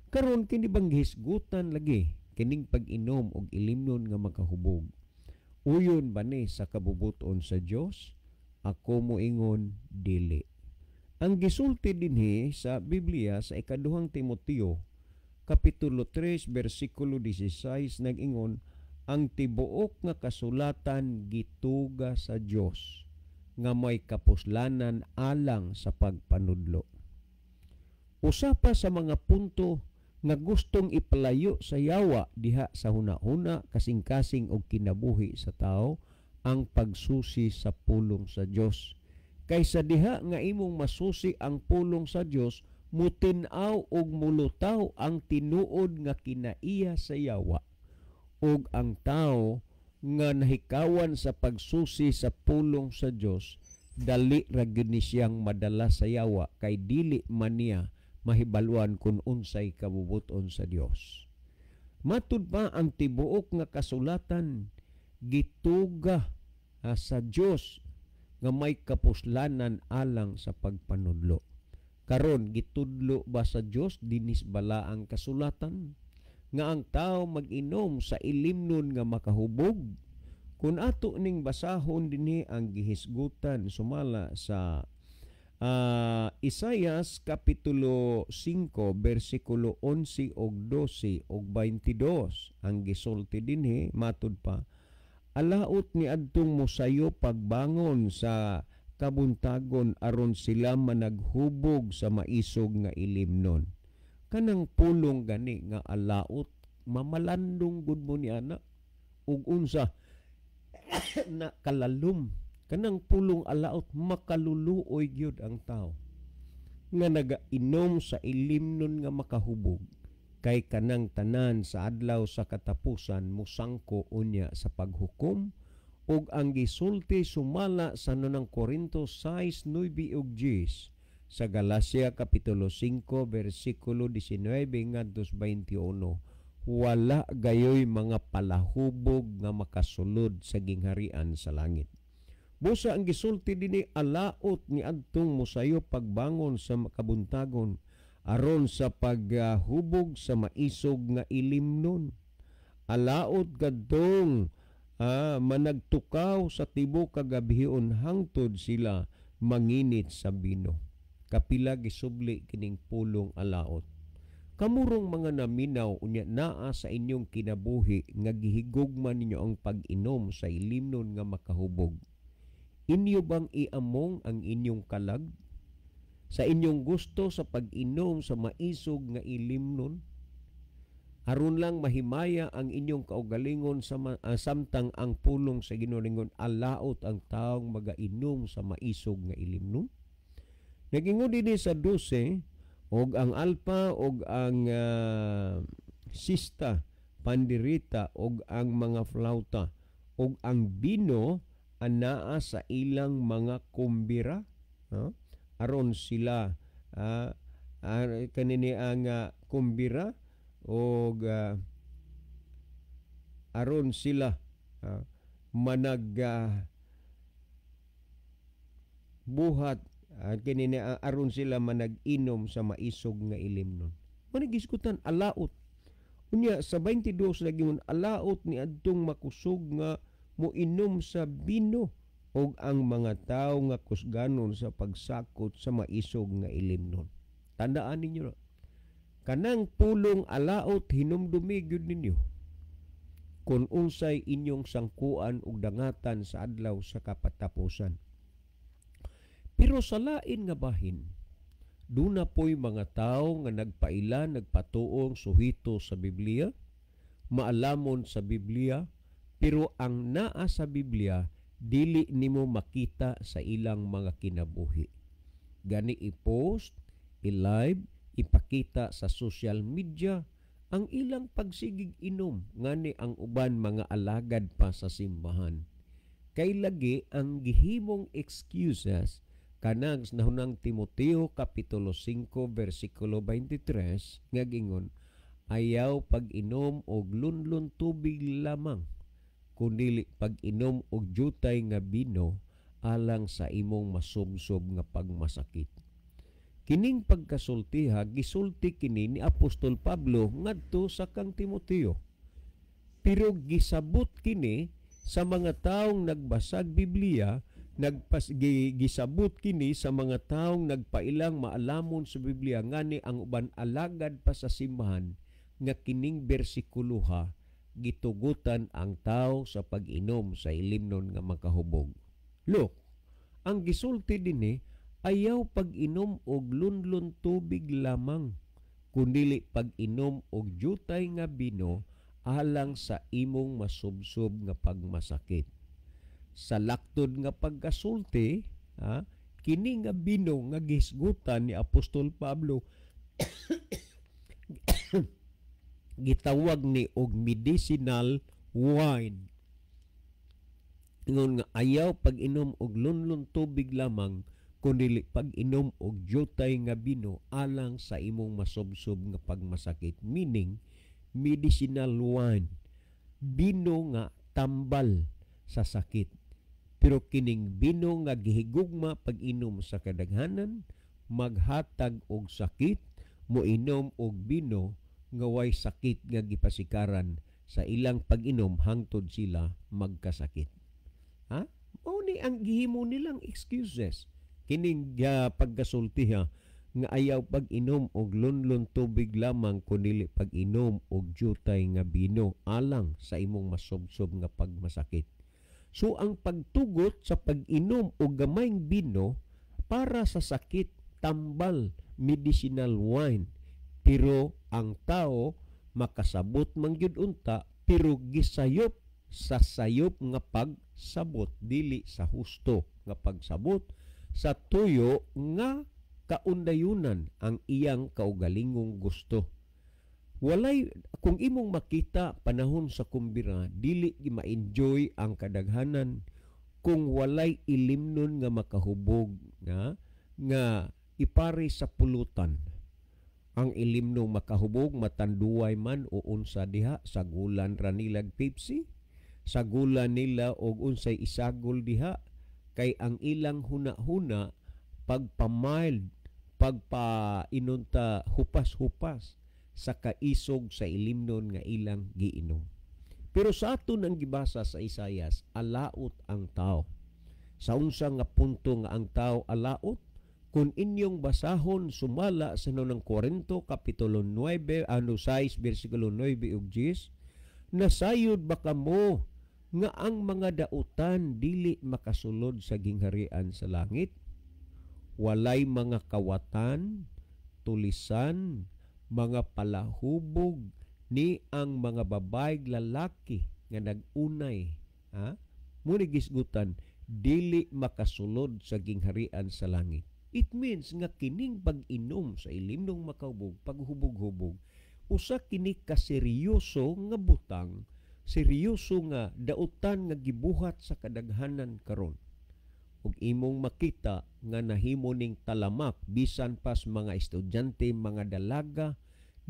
Karon, kini bang gihisgutan lagi kining pag-inom og ilimnon nga makahubog? Uyon ba ni sa kabubuton sa Dios? Ako moingon, dili. Ang gisulti dinhi sa Biblia sa Ikaduhang Timoteo kapitulo 3 bersikulo 16 nag-ingon, "Ang tibuok nga kasulatan gituga sa Dios nga may kapuslanan alang sa pagpanudlo." Usa pa sa mga punto nga gustong ipalayo sa yawa diha sa huna-huna, kasing-kasing og kinabuhi sa tao, ang pagsusi sa pulong sa Dios. Kaysa diha nga imong masusi ang pulong sa Dios, mutin-aw og mulutaw ang tinuod nga kinaiya sa yawa. Ug ang tao nga nahikawan sa pagsusi sa pulong sa Dios, dali ra gyud ni siyang madala sa yawa, kay dili man niya mahibaluan kung unsay kabubuton sa Dios. Matud pa, ang tibuok nga kasulatan gituga sa Dios nga may kapuslanan alang sa pagpanudlo. Karon, gitudlo ba sa Dios dinis bala ang kasulatan nga ang tao mag-inom sa ilimnon nga makahubog? Kung ato ning basahon dinhi ang gihisgutan sumala sa Isayas kapitulo 5 bersikulo 11 og 12 og 22, ang gisulti dinhi matud pa, "Alaot ni adtong mosayo pagbangon sa kabuntagon aron sila managhubog sa maisog nga ilimnon." Kanang pulong gani nga alaot, mamalandong gud mo ni ana ug unsa na kalalom kanang pulong alaot. Makaluluoy gyud ang tao nga nagainom sa ilimnon nga makahubog, kay kanang tanan sa adlaw sa katapusan musangko unya sa paghukom. Ug ang gisulti sumala sa Nunang Korinto 6:9 ug 10, sa Galacia kapitulo 5 bersikulo 19 ngadto 21, wala gayoy mga palahubog nga makasulod sa gingharian sa langit. Busa ang gisulti dinhi, "Alaot ni adtong mosayo pagbangon sa kabuntagon aron sa paghubog sa maisog nga ilimnon. Alaot kadtong managtukaw sa tibuok kagabhion hangtod sila manginit sa bino." Kapila gisubli kining pulong alaot? Kamurong mga naminaw, unya naa sa inyong kinabuhi nga gihigugma ninyo ang pag-inom sa ilimnon nga makahubog. Inyo bang iamong ang inyong kalag sa inyong gusto sa pag-inom sa maisog nga ilimnon aron lang mahimaya ang inyong kaugalingon, samtang ang pulong sa Ginoo alaot ang taong magainom sa maisog nga ilimnon? Nagingon dinhi sa 12, "Og ang alpa og ang sista, pandirita og ang mga flauta og ang bino anaa sa ilang mga kumbira," aron sila kanini ang kumbira og aron sila Manag buhat kini na aron sila manag-inom sa maisog nga ilimnon. Managisgutan alaot. Unya sa 22 lagi mon, alaot ni adtong makusog nga moinom sa bino og ang mga tawo nga kusganon sa pagsakot sa maisog nga ilimnon. Tandaan ninyo na. Kanang pulong alaot, hinumdumi gyud ninyo kung unsay inyong sangkuan ug dangatan sa adlaw sa kapatapusan. Pero sa lain nga bahin, duna po'y mga tao nga nagpaila, nagpatuong suhito sa Biblia, maalamon sa Biblia, pero ang naa sa Biblia dili nimo makita sa ilang mga kinabuhi. Gani i-post, i-live, ipakita sa social media ang ilang pagsigig inom, ngani ang uban mga alagad pa sa simbahan. Kay lagi ang gihimong excuses kanang sa nahunang Timoteo kapitulo 5 versikulo 23 nga gingon, ayaw pag-inom og lunlun tubig lamang, kundili pag-inom og jutay nga bino alang sa imong masubsob nga pagmasakit. Kining pagkasultiha, gisulti kini ni Apostol Pablo ngadto sa kang Timoteo. Pero gisabot kini sa mga taong nagbasag Biblia, gisabot kini sa mga taong nagpailang maalamon sa Biblia, ngani ang uban alagad pa sa simbahan, nga kining bersikuloha gitugutan ang tao sa pag-inom sa ilimnon nga makahubog. Look, ang gisulti dinhi, ayaw pag-inom og lunlun tubig lamang, kundili pag-inom og jutay nga bino alang sa imong masubsob nga pagmasakit. Sa laktod nga pagkasulti, kini nga bino nga gisgutan ni Apostol Pablo gitawag ni og medicinal wine. Ingon nga ayaw pag-inom og lunlun tubig lamang, kundi pag-inom og jutay nga bino alang sa imong masubsob nga pagmasakit, meaning medicinal wine, bino nga tambal sa sakit. Pero kining bino nga gihigugma pag-inom sa kadaghanan, maghatag og sakit. Moinom og bino nga way sakit nga gipasikaran sa ilang pag-inom hangtod sila magkasakit. Ha? Mao ni ang gihimo nilang excuses. Kining pagkasultiha nga ayaw pag-inom og lunlun tubig lamang, kundi pag-inom og jutay nga bino alang sa imong masubsob nga pagmasakit. So ang pagtugot sa pag-inom og gamayng bino para sa sakit, tambal, medicinal wine. Pero ang tao makasabot man gyud unta, pero gisayop sa sayop nga pagsabot, dili sa husto nga pagsabot, sa tuyo nga kaundayunan ang iyang kaugalingong gusto. Walay, kung imong makita panahon sa kumbira, dili ma-enjoy ang kadaghanan kung walay ilimnon nga makahubog nga ipare sa pulutan. Ang ilimnong makahubog matanduay man o unsa diha, sagulan ra nilag Pepsi, sagulan nila og unsay isagol diha, kay ang ilang huna-huna pagpa-mild, pagpa-inunta hupas-hupas sa kaisog sa ilimnon nga ilang giinom. Pero sa aton ang gibasa sa Isayas, alaot ang tao. Sa unsa nga punto nga ang tao alaot? Kung inyong basahon sumala sa nunang Korinto kapitulo 9, 6 bersikulo 9 ug 10, nasayod ba kamo nga ang mga dautan dili makasulod sa gingharian sa langit? Walay mga kawatan, tulisan, mga palahubog ni ang mga babae lalaki nga nag-unay, ha? Muni gisgutan dili makasulod sa gingharian sa langit. It means nga kining pag-inom sa ilimnong makahubog, paghubog-hubog, usa kini kaseryoso nga butang, seryoso nga dautan nga gibuhat sa kadaghanan karon. Ug imong makita nga nahimo ning talamak bisan pas mga estudyante, mga dalaga,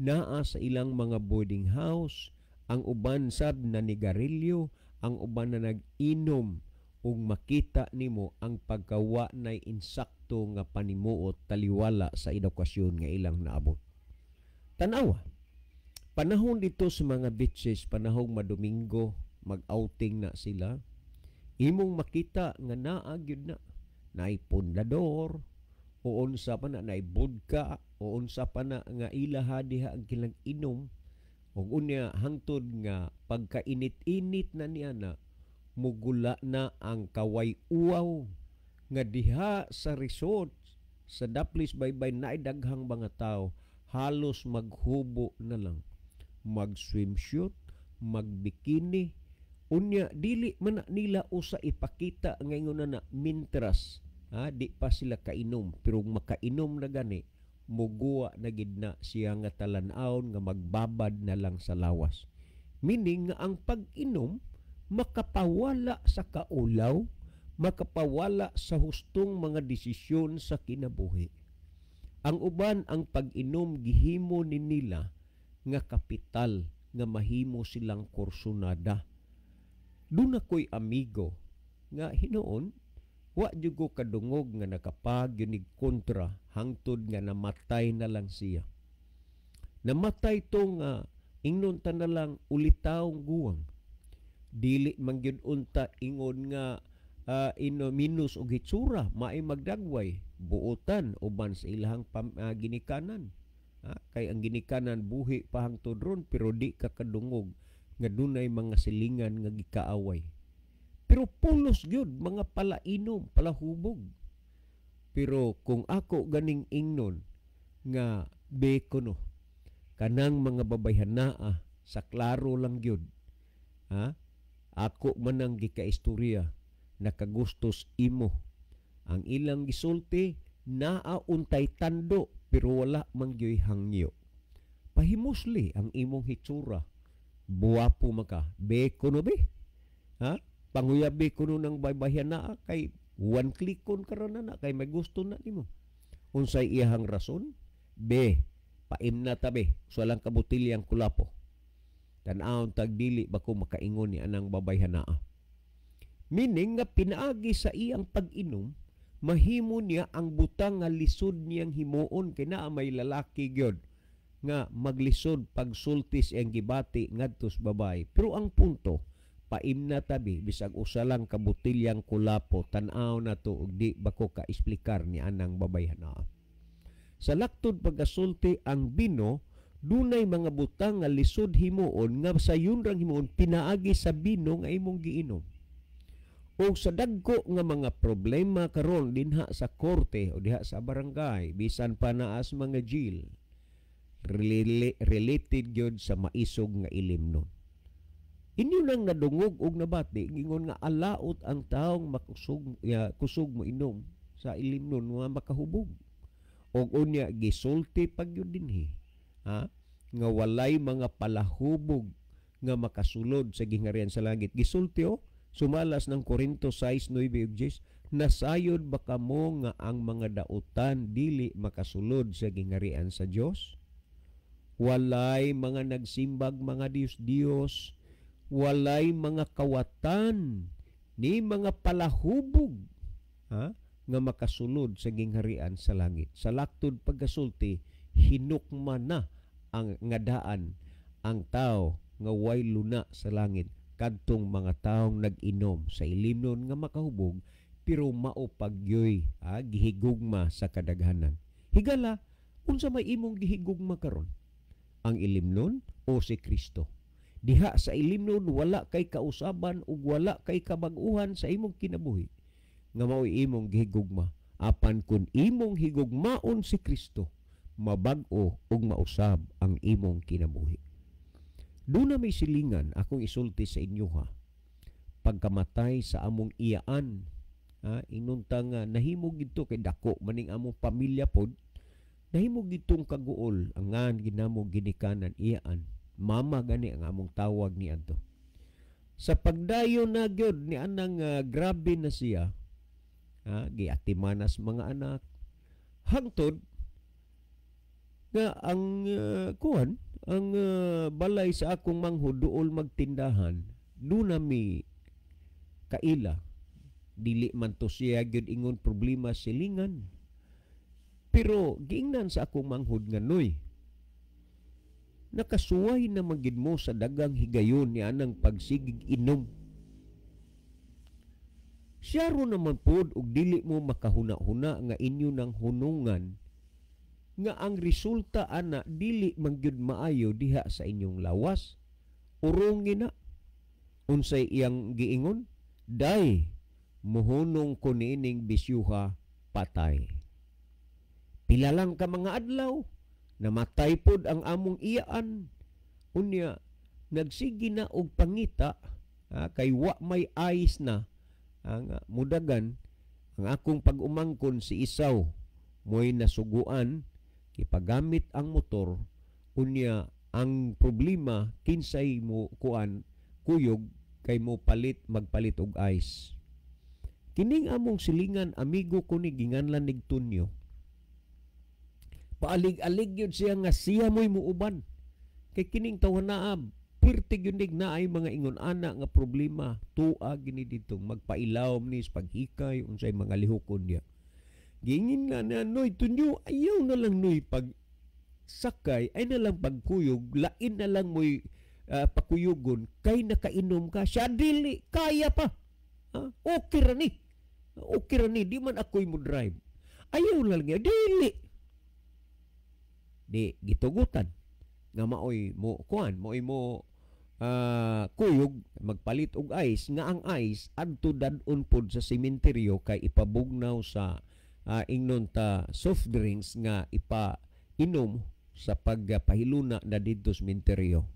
naa sa ilang mga boarding house, ang uban sab nanigarilyo, Ang uban na nag-inom ug makita nimo ang pagkawa nay insakto nga panimuot taliwala sa edukasyon nga ilang naabot. Tanawa, panahon dito sa mga beaches, panahong madomingo, mag-outing na sila, imong makita nga naa gyud na naay pundador o unsa pa na, naay vodka o unsa pa na nga ilaha diha ang kilang inom. Ug unya hangtod nga pagkainit-init na niya na mugula na ang kaway uwaw nga diha sa resort sa Daplis Baybay naay daghang mga tao, halos maghubo na lang, mag swimsuit, magbikini. Unya dili man na nila usa ipakita nga ingon na mintras ha, di pa sila kainom, pero makainom na gani, muguwa na gid na siya nga talan-awon nga magbabad na lang sa lawas. Meaning nga ang pag-inom makapawala sa kaulaw, makapawala sa hustong mga desisyon sa kinabuhi. Ang uban, ang pag-inom gihimo ni nila nga kapital nga mahimo silang kursunada. Doon ako'y amigo nga hinuon wa jud ko kadungog nga nakapag yunig kontra hangtod nga namatay na lang siya. Namatay to nga ingnon ta na lang ulitawong guwang. Dili man gyud unta ingon nga ino minus og hitsura, maay magdagway buotan uban sa ilahang ginikanan. Ha? Kay ang ginikanan buhi pa hangtod ron, pero di ka kadungog nga dunay mga silingan nga gikaaway. Pero pulos gyud mga palainom, palahubog. Pero kung ako ganing ingnon nga beko no, kanang mga babayhanaa sa klaro lang gyud. Ha? Ako man ang gikaistorya nakagustos imo. Ang ilang gisulti naa untay tando pero wala man gyoy hangyo. Pahimusli ang imong hitsura. Buwapo man ka. Beko no be? Ha? Panguyabi kuno ng baybayan na kay one click kon karon na kay may gusto na nimo. Unsay iyahang rason? Be, paim na tabi. So lang kabutilyang kulapo. Tan-awon tag dili ba ko makaingon ni anang babayhan naa. Meaning nga pinaagi sa iyang pag-inom, mahimo niya ang butang nga lisod niyang himuon kay naa may lalaki gyud nga maglisod pagsultis iyang gibati ngadto sa babae. Pero ang punto, paim na tabi bisag usa lang ka botilyang kulapo, tan-aw na to og di ba ko ka-esplikar ni anang babayhan naa. Sa laktod pagkasulti ang bino, dunay mga butang nga lisod himuon nga sayon rang himuon pinaagi sa bino nga imong giinom. O sa dagko nga mga problema karon dinha sa korte o diha sa barangay, bisan pa naa sa mga jail, related gyud sa maisog nga ilimnon. Inyo nang nadungog og nabati ingon nga alaot ang taong makusog ya, kusog mo inom sa ilimnon nga makahubog. Og unya gisulti pag yun dinhi, ha, nga walay mga palahubog nga makasulod sa gingharian sa langit. Gisulti oh, sumalas ng Korinto 6:9 ug 10, nasayod ba kamo nga ang mga dautan dili makasulod sa gingharian sa Dios? Walay mga nagsimbag mga Diyos-Diyos, walay mga kawatan ni mga palahubog, ha, nga makasulod sa gingharian sa langit. Sa laktod pagkasulti, hinukma na ang ngadaan ang tao nga way luna sa langit kadtong mga taong nag-inom sa ilimnon nga makahubog pero mao pagyoy, ha, gihigugma sa kadaghanan. Higala, unsa may imong gihigugma karon? Ang ilimnon o si Kristo? Diha sa ilimnon wala kay kausaban ug wala kay kabag-uhan sa imong kinabuhi nga mao'y imong gihigugma. Apan kun imong higugmaon si Kristo, mabag-o ug mausab ang imong kinabuhi. Doon na may silingan akong isulti sa inyo ha. Pagkamatay sa among iyaan, ha, inunta nga nahimo gidto kay dako maning among pamilya pod, nahimo gitong kaguol ang ngan ginamo ginikanan iyaan. Mama gani ang among tawag ni adto. Sa pagdayon na gyud ni anang grabe na siya, ha, giatimanas mga anak hangtod nga ang kuan ang balay sa akong manghud duol magtindahan, doon na mi Kaila, dili man to siya gyud ingon problema silingan. Pero giingnan sa akong manghud nga, "Noy, nakasuway na man gid mo sa dagang higayon ni anang pagsigig inom. Siyaro naman pod og dili mo makahuna-huna nga inyo ng hunungan nga ang resulta ana dili man gyud maayo diha sa inyong lawas. Urungi na." Unsay iyang giingon? "Day, muhunong ko niining bisyuha, patay." Pila lang ka mga adlaw, namatay pod ang among iyaan. Unya nagsige na og pangita, kay wa may ice na ang mudagan. Ang akong pag-umangkon, si Isaw, mo'y nasuguan ipagamit ang motor. Unya ang problema, kinsay mo kuan kuyog kay mo palit, magpalit og ice. Kining among silingan, amigo ko ni, ginganlan nig Tunyo. Paalig-alig yun siya nga siya mo'y muuban kay kining tawhana pirti gyud nig naay mga ingon ana nga problema. Tua gini didtong magpailawom ni sa paghikay, unsay mga lihokon niya. Giingin nga na, "Noy Tunyo, ayaw na lang, Noy, pag sakay ay na lang pagkuyog, lain na lang mo'y pakuyugon kay nakainom ka." Siya, "Dili, kaya pa. Ha? Okay ra ni, okay ra ni, di man ako'y mo drive. Ayaw na lang niya." Dili di gitugutan nga maoy mo kuan, maoy mo kuyog magpalit og ice, nga ang ice adto dad-on pod sa sementeryo kay ipabugnaw sa ingnon ta soft drinks nga ipa inom sa pagpahiluna na didto sa sementeryo.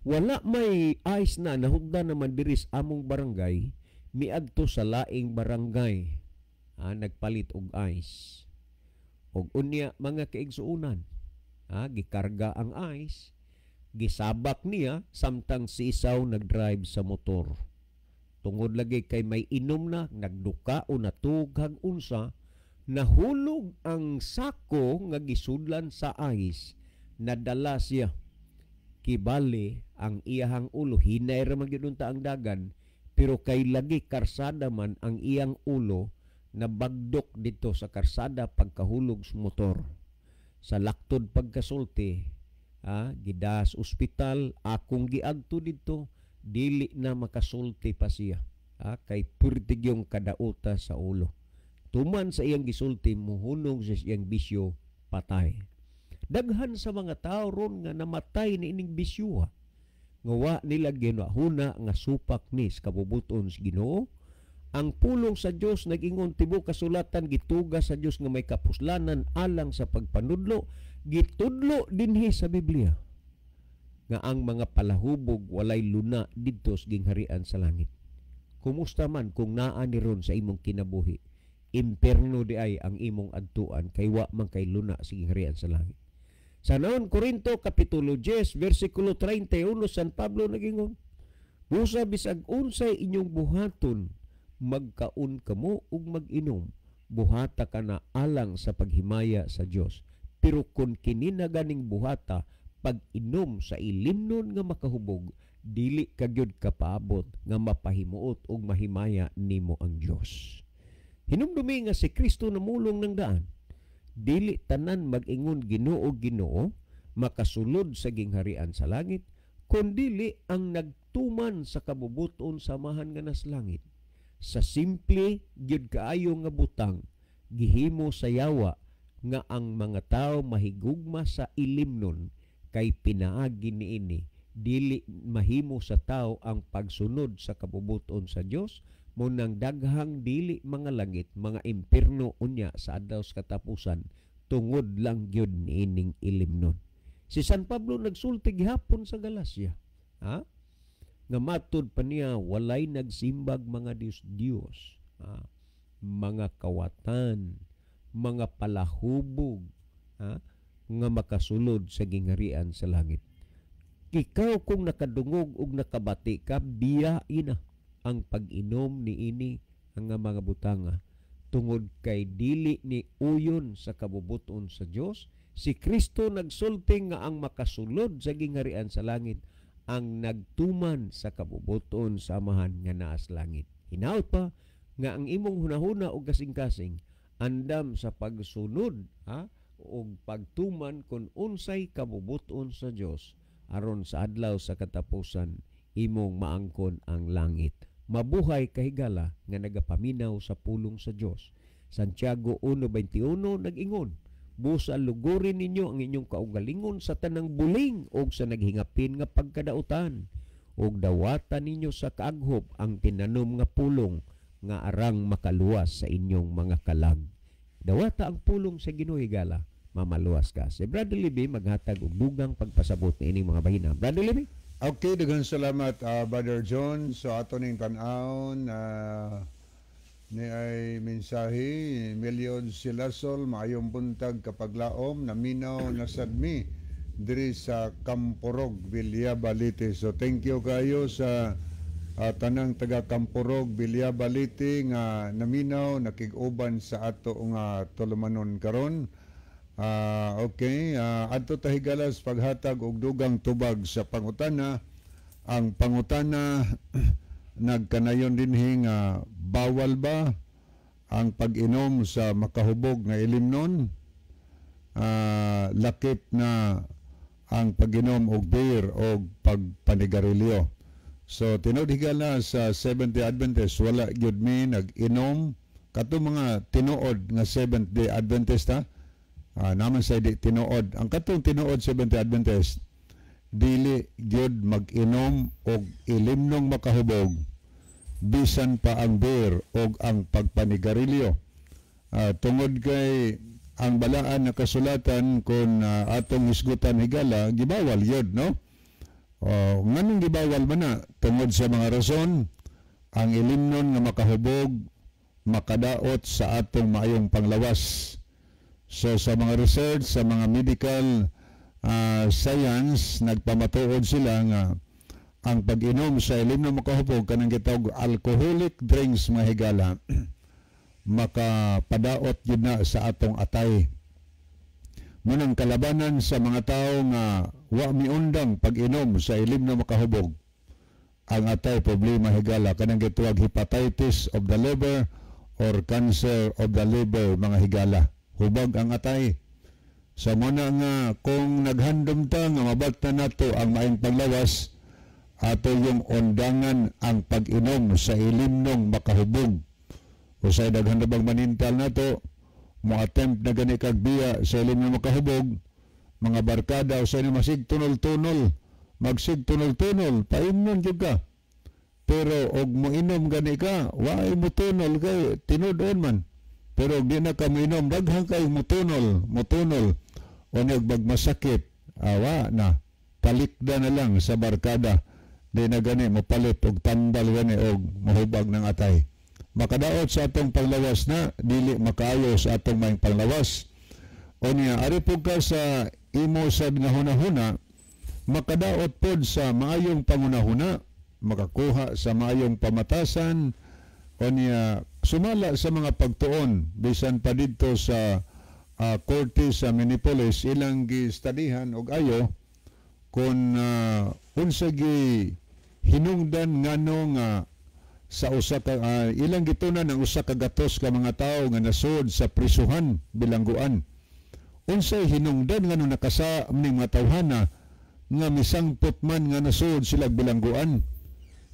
Wala may ice na nahugda naman diri sa among barangay, miadto sa laing barangay, nagpalit og ice. Og unya, mga kaigsuonan, gikarga ang ice, gisabak niya samtang si Isaw nagdrive sa motor. Tungod lagi kay may inom na, nagduka o natughag unsa, nahulog ang sako nga gisudlan sa ice, nadala siya. Kibali ang iyahang ulo, hinay ra man gyud unta ang dagan, pero kay lagi karsada man, ang iyang ulo nabagdok dito sa karsada pagkahulog sa motor. Sa laktod pagkasulti, gidas ospital, akong giadto didto, dili na makasulti pa siya. Kay purtig yung kadauta sa ulo. Tuman sa iyang gisulti, muhunong sa iyang bisyo, patay. Daghan sa mga tao ron nga namatay ni ining bisyo, ha. Nga wa nila ginahuna nga supak ni sa kabubuton sa Ginoo. Ang pulong sa Dios nag-ingon, tibuok kasulatan gituga sa Dios nga may kapuslanan alang sa pagpanudlo, gitudlo dinhi sa Biblia nga ang mga palahubog walay luna didto sa gingharian sa langit. Kumusta man kung naa ni ron sa imong kinabuhi? Imperno di ay ang imong adtuan kay wa man kay luna sa gingharian sa langit. Sa naon Korinto kapitulo 10 versikulo 31, San Pablo nagingon, "Busa bisag unsay inyong buhaton, magkaon kamo ug mag-inom, buhata kana alang sa paghimaya sa Dios. Pero kung kini na ganing buhata, pag-inom sa ilimnon nga makahubog, dili ka gyud kapaabot nga mapahimuot ug mahimaya nimo ang Dios." Hinumdumi nga si Kristo namulong ng daan, "Dili tanan mag-ingon, 'Ginoo, Ginoo,' makasulod sa gingharian sa langit, kundili ang nagtuman sa kabubuton sa Amahan nga nas langit." Sa simple gyud kaayo nga butang, gihimo sa yawa nga ang mga tao mahigugma sa ilimnon kay pinaagi niini dili mahimo sa tao ang pagsunod sa kabubuton sa Dios. Mo nang daghang dili mga langit, mga impierno unya sa adlaw sa katapusan tungod lang gyud niining ilimnon. Si San Pablo nagsulti gihapon sa Galacia, ha? Nga matud pa niya walay nagsimbag mga Diyos Diyos, ha? Mga kawatan, mga palahubog, ha? Nga makasulod sa gingharian sa langit. Ikaw kung nakadungog og nakabati ka, biyain na ang pag-inom niini ang mga butanga tungod kay dili ni uyon sa kabubuton sa Dios. Si Kristo nagsulti nga ang makasulod sa gingharian sa langit ang nagtuman sa kabubuton sa Amahan nga naas langit. Hinaut pa nga ang imong hunahuna og kasing-kasing andam sa pagsunod, ha, og pagtuman kung unsay kabubuton sa Dios, aron sa adlaw sa katapusan imong maangkon ang langit. Mabuhay, kahigala nga nagapaminaw sa pulong sa Dios. Santiago 1:21 nag-ingon, "Busa lugurin ninyo ang inyong kaugalingon sa tanang buling og sa naghingapin nga pagkadautan, ug dawata ninyo sa kaaghop ang tinanom nga pulong nga arang makaluwas sa inyong mga kalag." Dawata ang pulong sa Ginoo, higala, mamaluwas ka. Si Brother Libby maghatag og dugang pagpasabot niining mga bahina. Brother Libby? Okay, daghang salamat, Brother John. So ato ning tan-awon ni ay mensahe Million Silasol, "Maayong buntag kapaglaom, naminaw na sad mi diri sa Kampurog, Villaba, Leyte." So thank you kayo sa tanang taga Kampurog, Villaba, Leyte nga naminaw, nakig-uban sa ato nga tulumanon karon. Okay, adto ta, higala, sa paghatag og dugang tubag sa pangutana. Ang pangutana nagkanayon dinhi nga bawal ba ang pag-inom sa makahubog nga ilimnon? Lakip na ang pag-inom og beer o pagpanigarilyo. So tinuod, higala, sa Seventh-day Adventist wala gyud mi nag-inom, kato mga tinuod nga Seventh-day Adventist, ha. Naman sa di tinuod. Ang katong tinuod Seventh-day Adventist dili gyud mag-inom og ilimnong makahubog, bisan pa ang beer og ang pagpanigarilyo. Tungod kay ang balaan na kasulatan, kung atong isgutan, higala, gibawal yun, no? Oh, nganong gibawal man na? Tungod sa mga rason, ang ilimnon nga makahubog makadaot sa atong maayong panglawas. So sa mga research, sa mga medical science, nagpamatuod sila nga ang pag-inom sa ilimnon makahubog, kanang gitawag alcoholic drinks, mga higala, makapadaot yun na sa atong atay. Munang kalabanan sa mga tao nga wa miundang pag-inom sa ilim na makahubog, ang atay problema, higala, kanang gitawag hepatitis of the liver or cancer of the liver, mga higala. Hubag ang atay. Sa muna nga kung naghandom ta nga mabata nato ang maayong panglawas, ato yung undangan ang pag-inom sa ilimnong makahubog. Usay daghan na bang manintal nato, mo attempt na gani kag biya sa ilim na makahubog, mga barkada, usay na masig tunol-tunol, magsig tunol-tunol, paimnon jud ka. Pero og moinom gani ka, waay mo tunol kay tinud-on man. Pero og di na ka moinom, daghan kay mo tunol, mo tunol. O masakit, awa na, palikda na lang sa barkada. Di na gani mopalit og tambal gani og mahubag ng atay. Makadaot sa atong panglawas na dili makaayo sa atong maayong panglawas. O niya, ari po ka sa imo sad nga hunahuna, makadaot pod sa maayong pangunahuna, makakuha sa maayong pamatasan, o niya, sumala sa mga pagtuon, bisan pa didto sa korte sa Minneapolis, ilang gistudihan og ayo kung unsa gi hinungdan ngano nga sa usa ka ilang gitunan ang 100 ka mga tawo nga nasud sa prisuhan, bilangguan. Unsay hinungdan ngano nakasa ning mga tawhana nga misangpot man nga nasud sila bilangguan?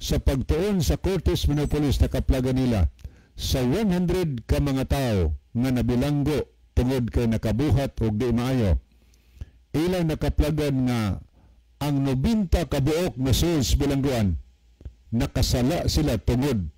Sa pagtuon sa Cortes Minneapolis, nakaplaga nila sa 100 ka mga tawo nga nabilanggo tungod kay nakabuhat og di maayo, ilang nakaplagan nga ang 90 ka buok nasud sa bilangguan nakasala sila tungod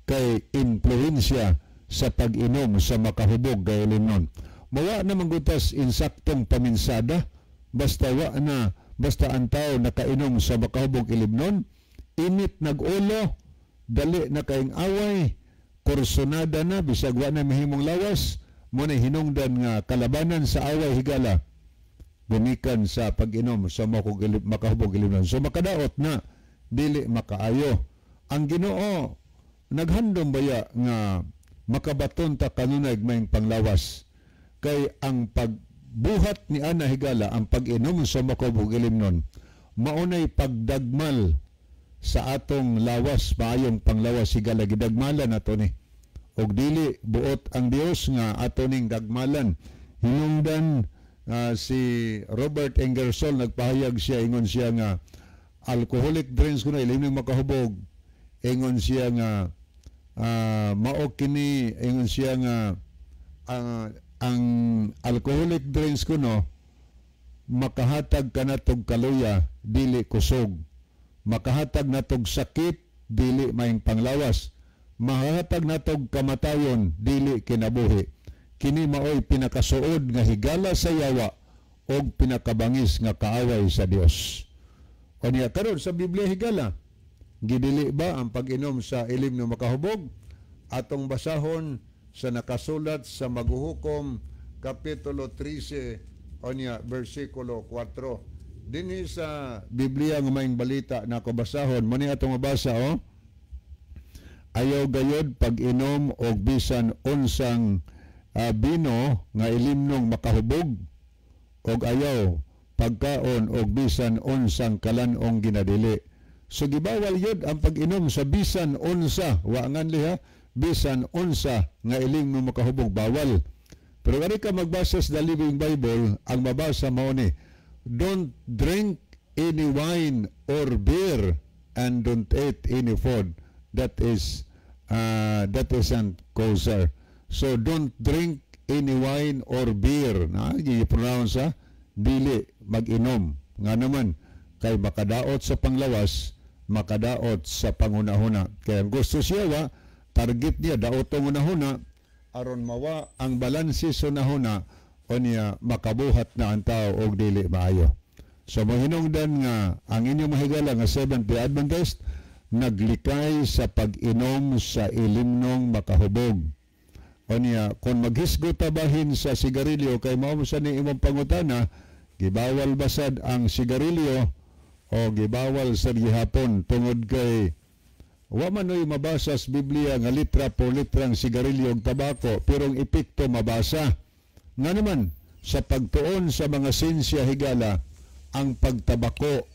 kay impluensya sa pag-inom sa makahubog kay ilimnon. Mawa na manggutas insaktong paminsada, basta wa na, basta ang tao nakainom sa makahubog ilimnon, init nag-ulo, dali na kaing away, kursonada na, bisag wa na mahimong lawas, mo na hinungdan nga kalabanan sa away, higala, gumikan sa pag-inom sa makahubog ilimnon. So makadaot na, dili makaayo. Ang Ginoo naghandom baya nga makabaton ta kanunay maayong panglawas. Kay ang pagbuhat ni ana, higala, ang pag-inom sa makahubog ilimnon, maunay pagdagmal Sa atong lawas, maayong panglawas, higala, gidagmalan nato ni. Og dili buot ang Dios nga ato ning dagmalan. Hinungdan si Robert Ingersoll, nagpahayag siya, ingon siya nga alcoholic drinks kuno, iliming makahubog, ingon siya nga mao kini, ingon siya nga ang alcoholic drinks kuno makahatag kanatog kaluya, dili kusog, makahatag natog sakit, dili maing panglawas, mahatag natog kamatayon, dili kinabuhi. Kini maoy pinakasuod nga higala sa yawa og pinakabangis nga kaaway sa Dios. Unya karon sa Biblia, higala, gidili ba ang pag-inom sa ilim nga makahubog? Atong basahon sa nakasulat sa Maguhukom kapitulo 13 onya bersikulo 4. Dinhi sa Biblia nga Maayong Balita na ako basahon, mo ni atong mabasa, oh. Ayaw gayod pag-inom og bisan unsang bino nga ilimnong makahubog og ayaw pagkaon og bisan unsang kalan-ong ginadili. So gibawal yun ang pag-inom sa bisan unsa, wa ngan liha, bisan unsa nga ilimnong makahubog, bawal. Pero gani ka magbasa sa The Living Bible, ang mabasa mao ni, "Don't drink any wine or beer and don't eat any food that isn't kosher." So don't drink any wine or beer. Na gi-pronounce ha, dili mag-inom. Nga naman kay makadaot sa panglawas, makadaot sa panghunahuna. Kaya gusto siya wa, target niya daot ang hunahuna aron mawa ang balanse sa hunahuna, unya makabuhat na ang tao og dili maayo. So mahinungdan nga ang inyong mahigala nga Seventh-day Adventist naglikay sa pag-inom sa ilimnong makahubog. Unya kung maghisgot ta bahin sa sigarilyo, kay mao sa ni imong pangutana, gibawal basad ang sigarilyo o gibawal sa gihapon tungod kay wa man oy mabasa sa Biblia nga litra por litrang sigarilyo ug tabako, pero ang epekto mabasa. Nga naman sa pagtuon sa mga sinsya, higala, ang pagtabako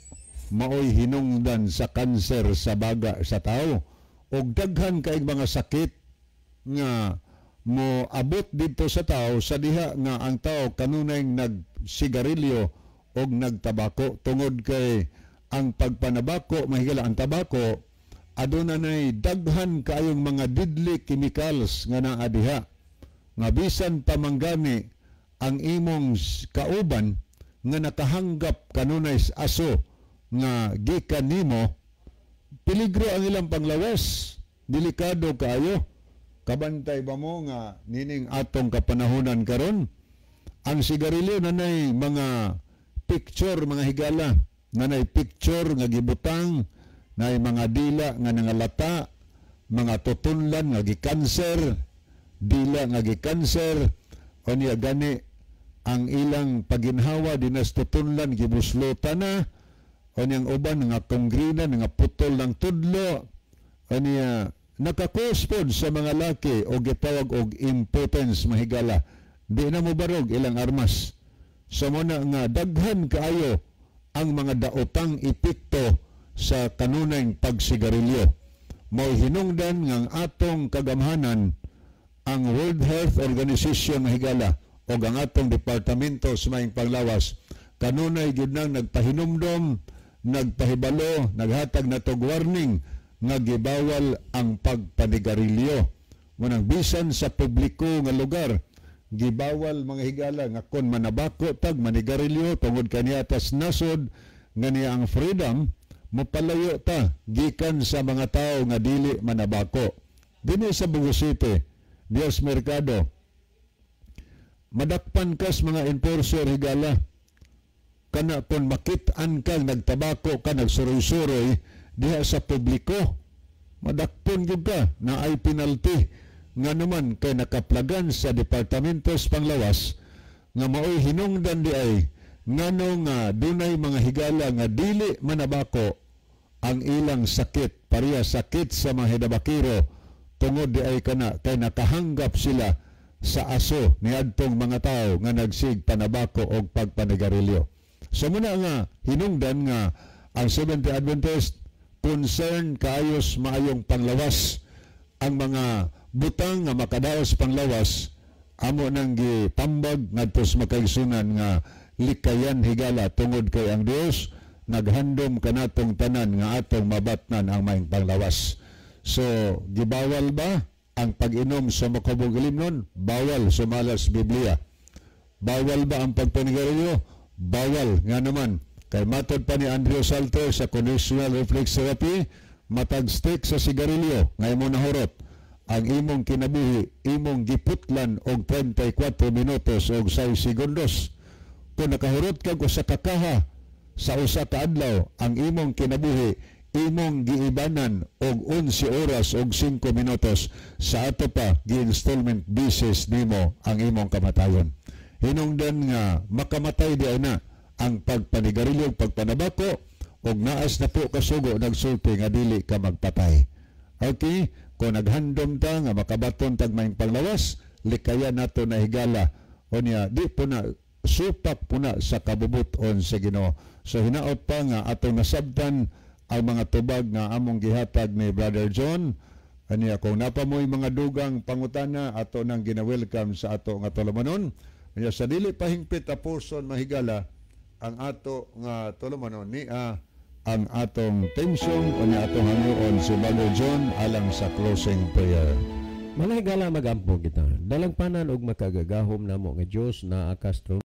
maoy hinungdan sa kanser sa baga sa tao og daghan kay mga sakit nga mo abot dito sa tao sa diha nga ang tao kanunay nagsigarilyo og nagtabako, tungod kay ang pagpanabako, mahigala, ang tabako aduna nay daghan kaayong mga deadly chemicals nga naa diha nga bisan pamanggani ang imong kauban nga nakahanggap kanunay sa aso nga gikan nimo, peligro ang ilang panglawas, delikado kaayo. Kabantay ba mo nga nining atong kapanahonan karon, ang sigarilyo nanay mga picture, mga higala, nanay picture nga gibutang na mga dila nga nangalata, mga tutunlan nga gikanser, dila nga gikanser, unya gani ang ilang paginhawa dinas tutunlan gibuslutan na, unyang uban nga kongrina nga putol ng tudlo, unya naka-cause pod sa mga laki o gitawag og impotence, mahigala, di na mo barog ilang armas. So mo na nga daghan kaayo ang mga daotang epekto sa kanunay pagsigarilyo. Mao hinungdan nga ang atong kagamhanan, ang World Health Organization, higala, o ang atong Departamento sa Maayong Panglawas kanunay gyud nang nagpahinumdom, nagpahibalo, naghatag natog warning nga gibawal ang pagpanigarilyo. Munang bisan sa publiko nga lugar gibawal, mga higala, nga kon manabako tag manigarilyo tungod kaniya tas nasod nga niya ang freedom, mapalayo ta gikan sa mga tao nga dili manabako. Dinhi sa Bogo City, Dios Mercado, madakpan kas mga enforcer, higala, kana kon makit-an ka nagtabako ka, nagsuroy-suroy diha sa publiko, madakpon gyud ka na ay penalty. Nga naman kay nakaplagan sa Departamento sa Panglawas nga maoy hinungdan di ay ngano nga dunay mga higala nga dili manabako, ang ilang sakit pareha sakit sa mga hidabakiro tungod di ay kana kay nakahanggap sila sa aso niadtong mga tao nga nagsig panabako og pagpanigarilyo. So muna nga hinungdan nga ang Seventh-day Adventist Concern kaayo sa maayong panglawas. Ang mga butang nga makadaos panglawas amo nang gipambag ngadto sa makaigsunan nga likayan, higala, tungod kay ang Dios naghandom kanatong tanan nga atong mabatnan ang maayong panglawas. So, gibawal ba ang pag-inom sa makabog ilimnon? Bawal sumala sa Biblia. Bawal ba ang pagpanigarilyo? Bawal nga naman. Kay matod pa ni Andrew Salter sa Conditional Reflex Therapy, matag stick sa sigarilyo nga imo nahurot, ang imong kinabuhi imong giputlan og 34 minutos og 6 segundos. Kung nakahurot kag usa ka kaha sa usa ka adlaw, ang imong kinabuhi imong giibanan og 11 oras og 5 minutos. Sa ato pa, gi-installment basis nimo ang imong kamatayon. Hinungdan nga makamatay di na ang pagpanigarilyo, pagpanabako, og naas na po kasugo nagsulti nga dili ka magpatay. Okay, kung naghandom ta nga makabaton tag maayong panglawas, likayan nato na, higala. Unya di po na supak po na sa kabubuton sa Ginoo. So hinaot pa nga atong nasabtan ang mga tubag nga among gihatag ni Brother John. Aniya, kung napamoy mga dugang pangutana, ato nang gina-welcome sa ato nga tulumanon. Aniya, sa dili pahingpit tapuson, mahigala, ang ato nga tulumanon ni ang atong theme song, unya atong hangyoon si Brother John alang sa closing prayer. Mga higala, magampo kita. Dalangpanan og makagagahom namo nga Dios na Castro.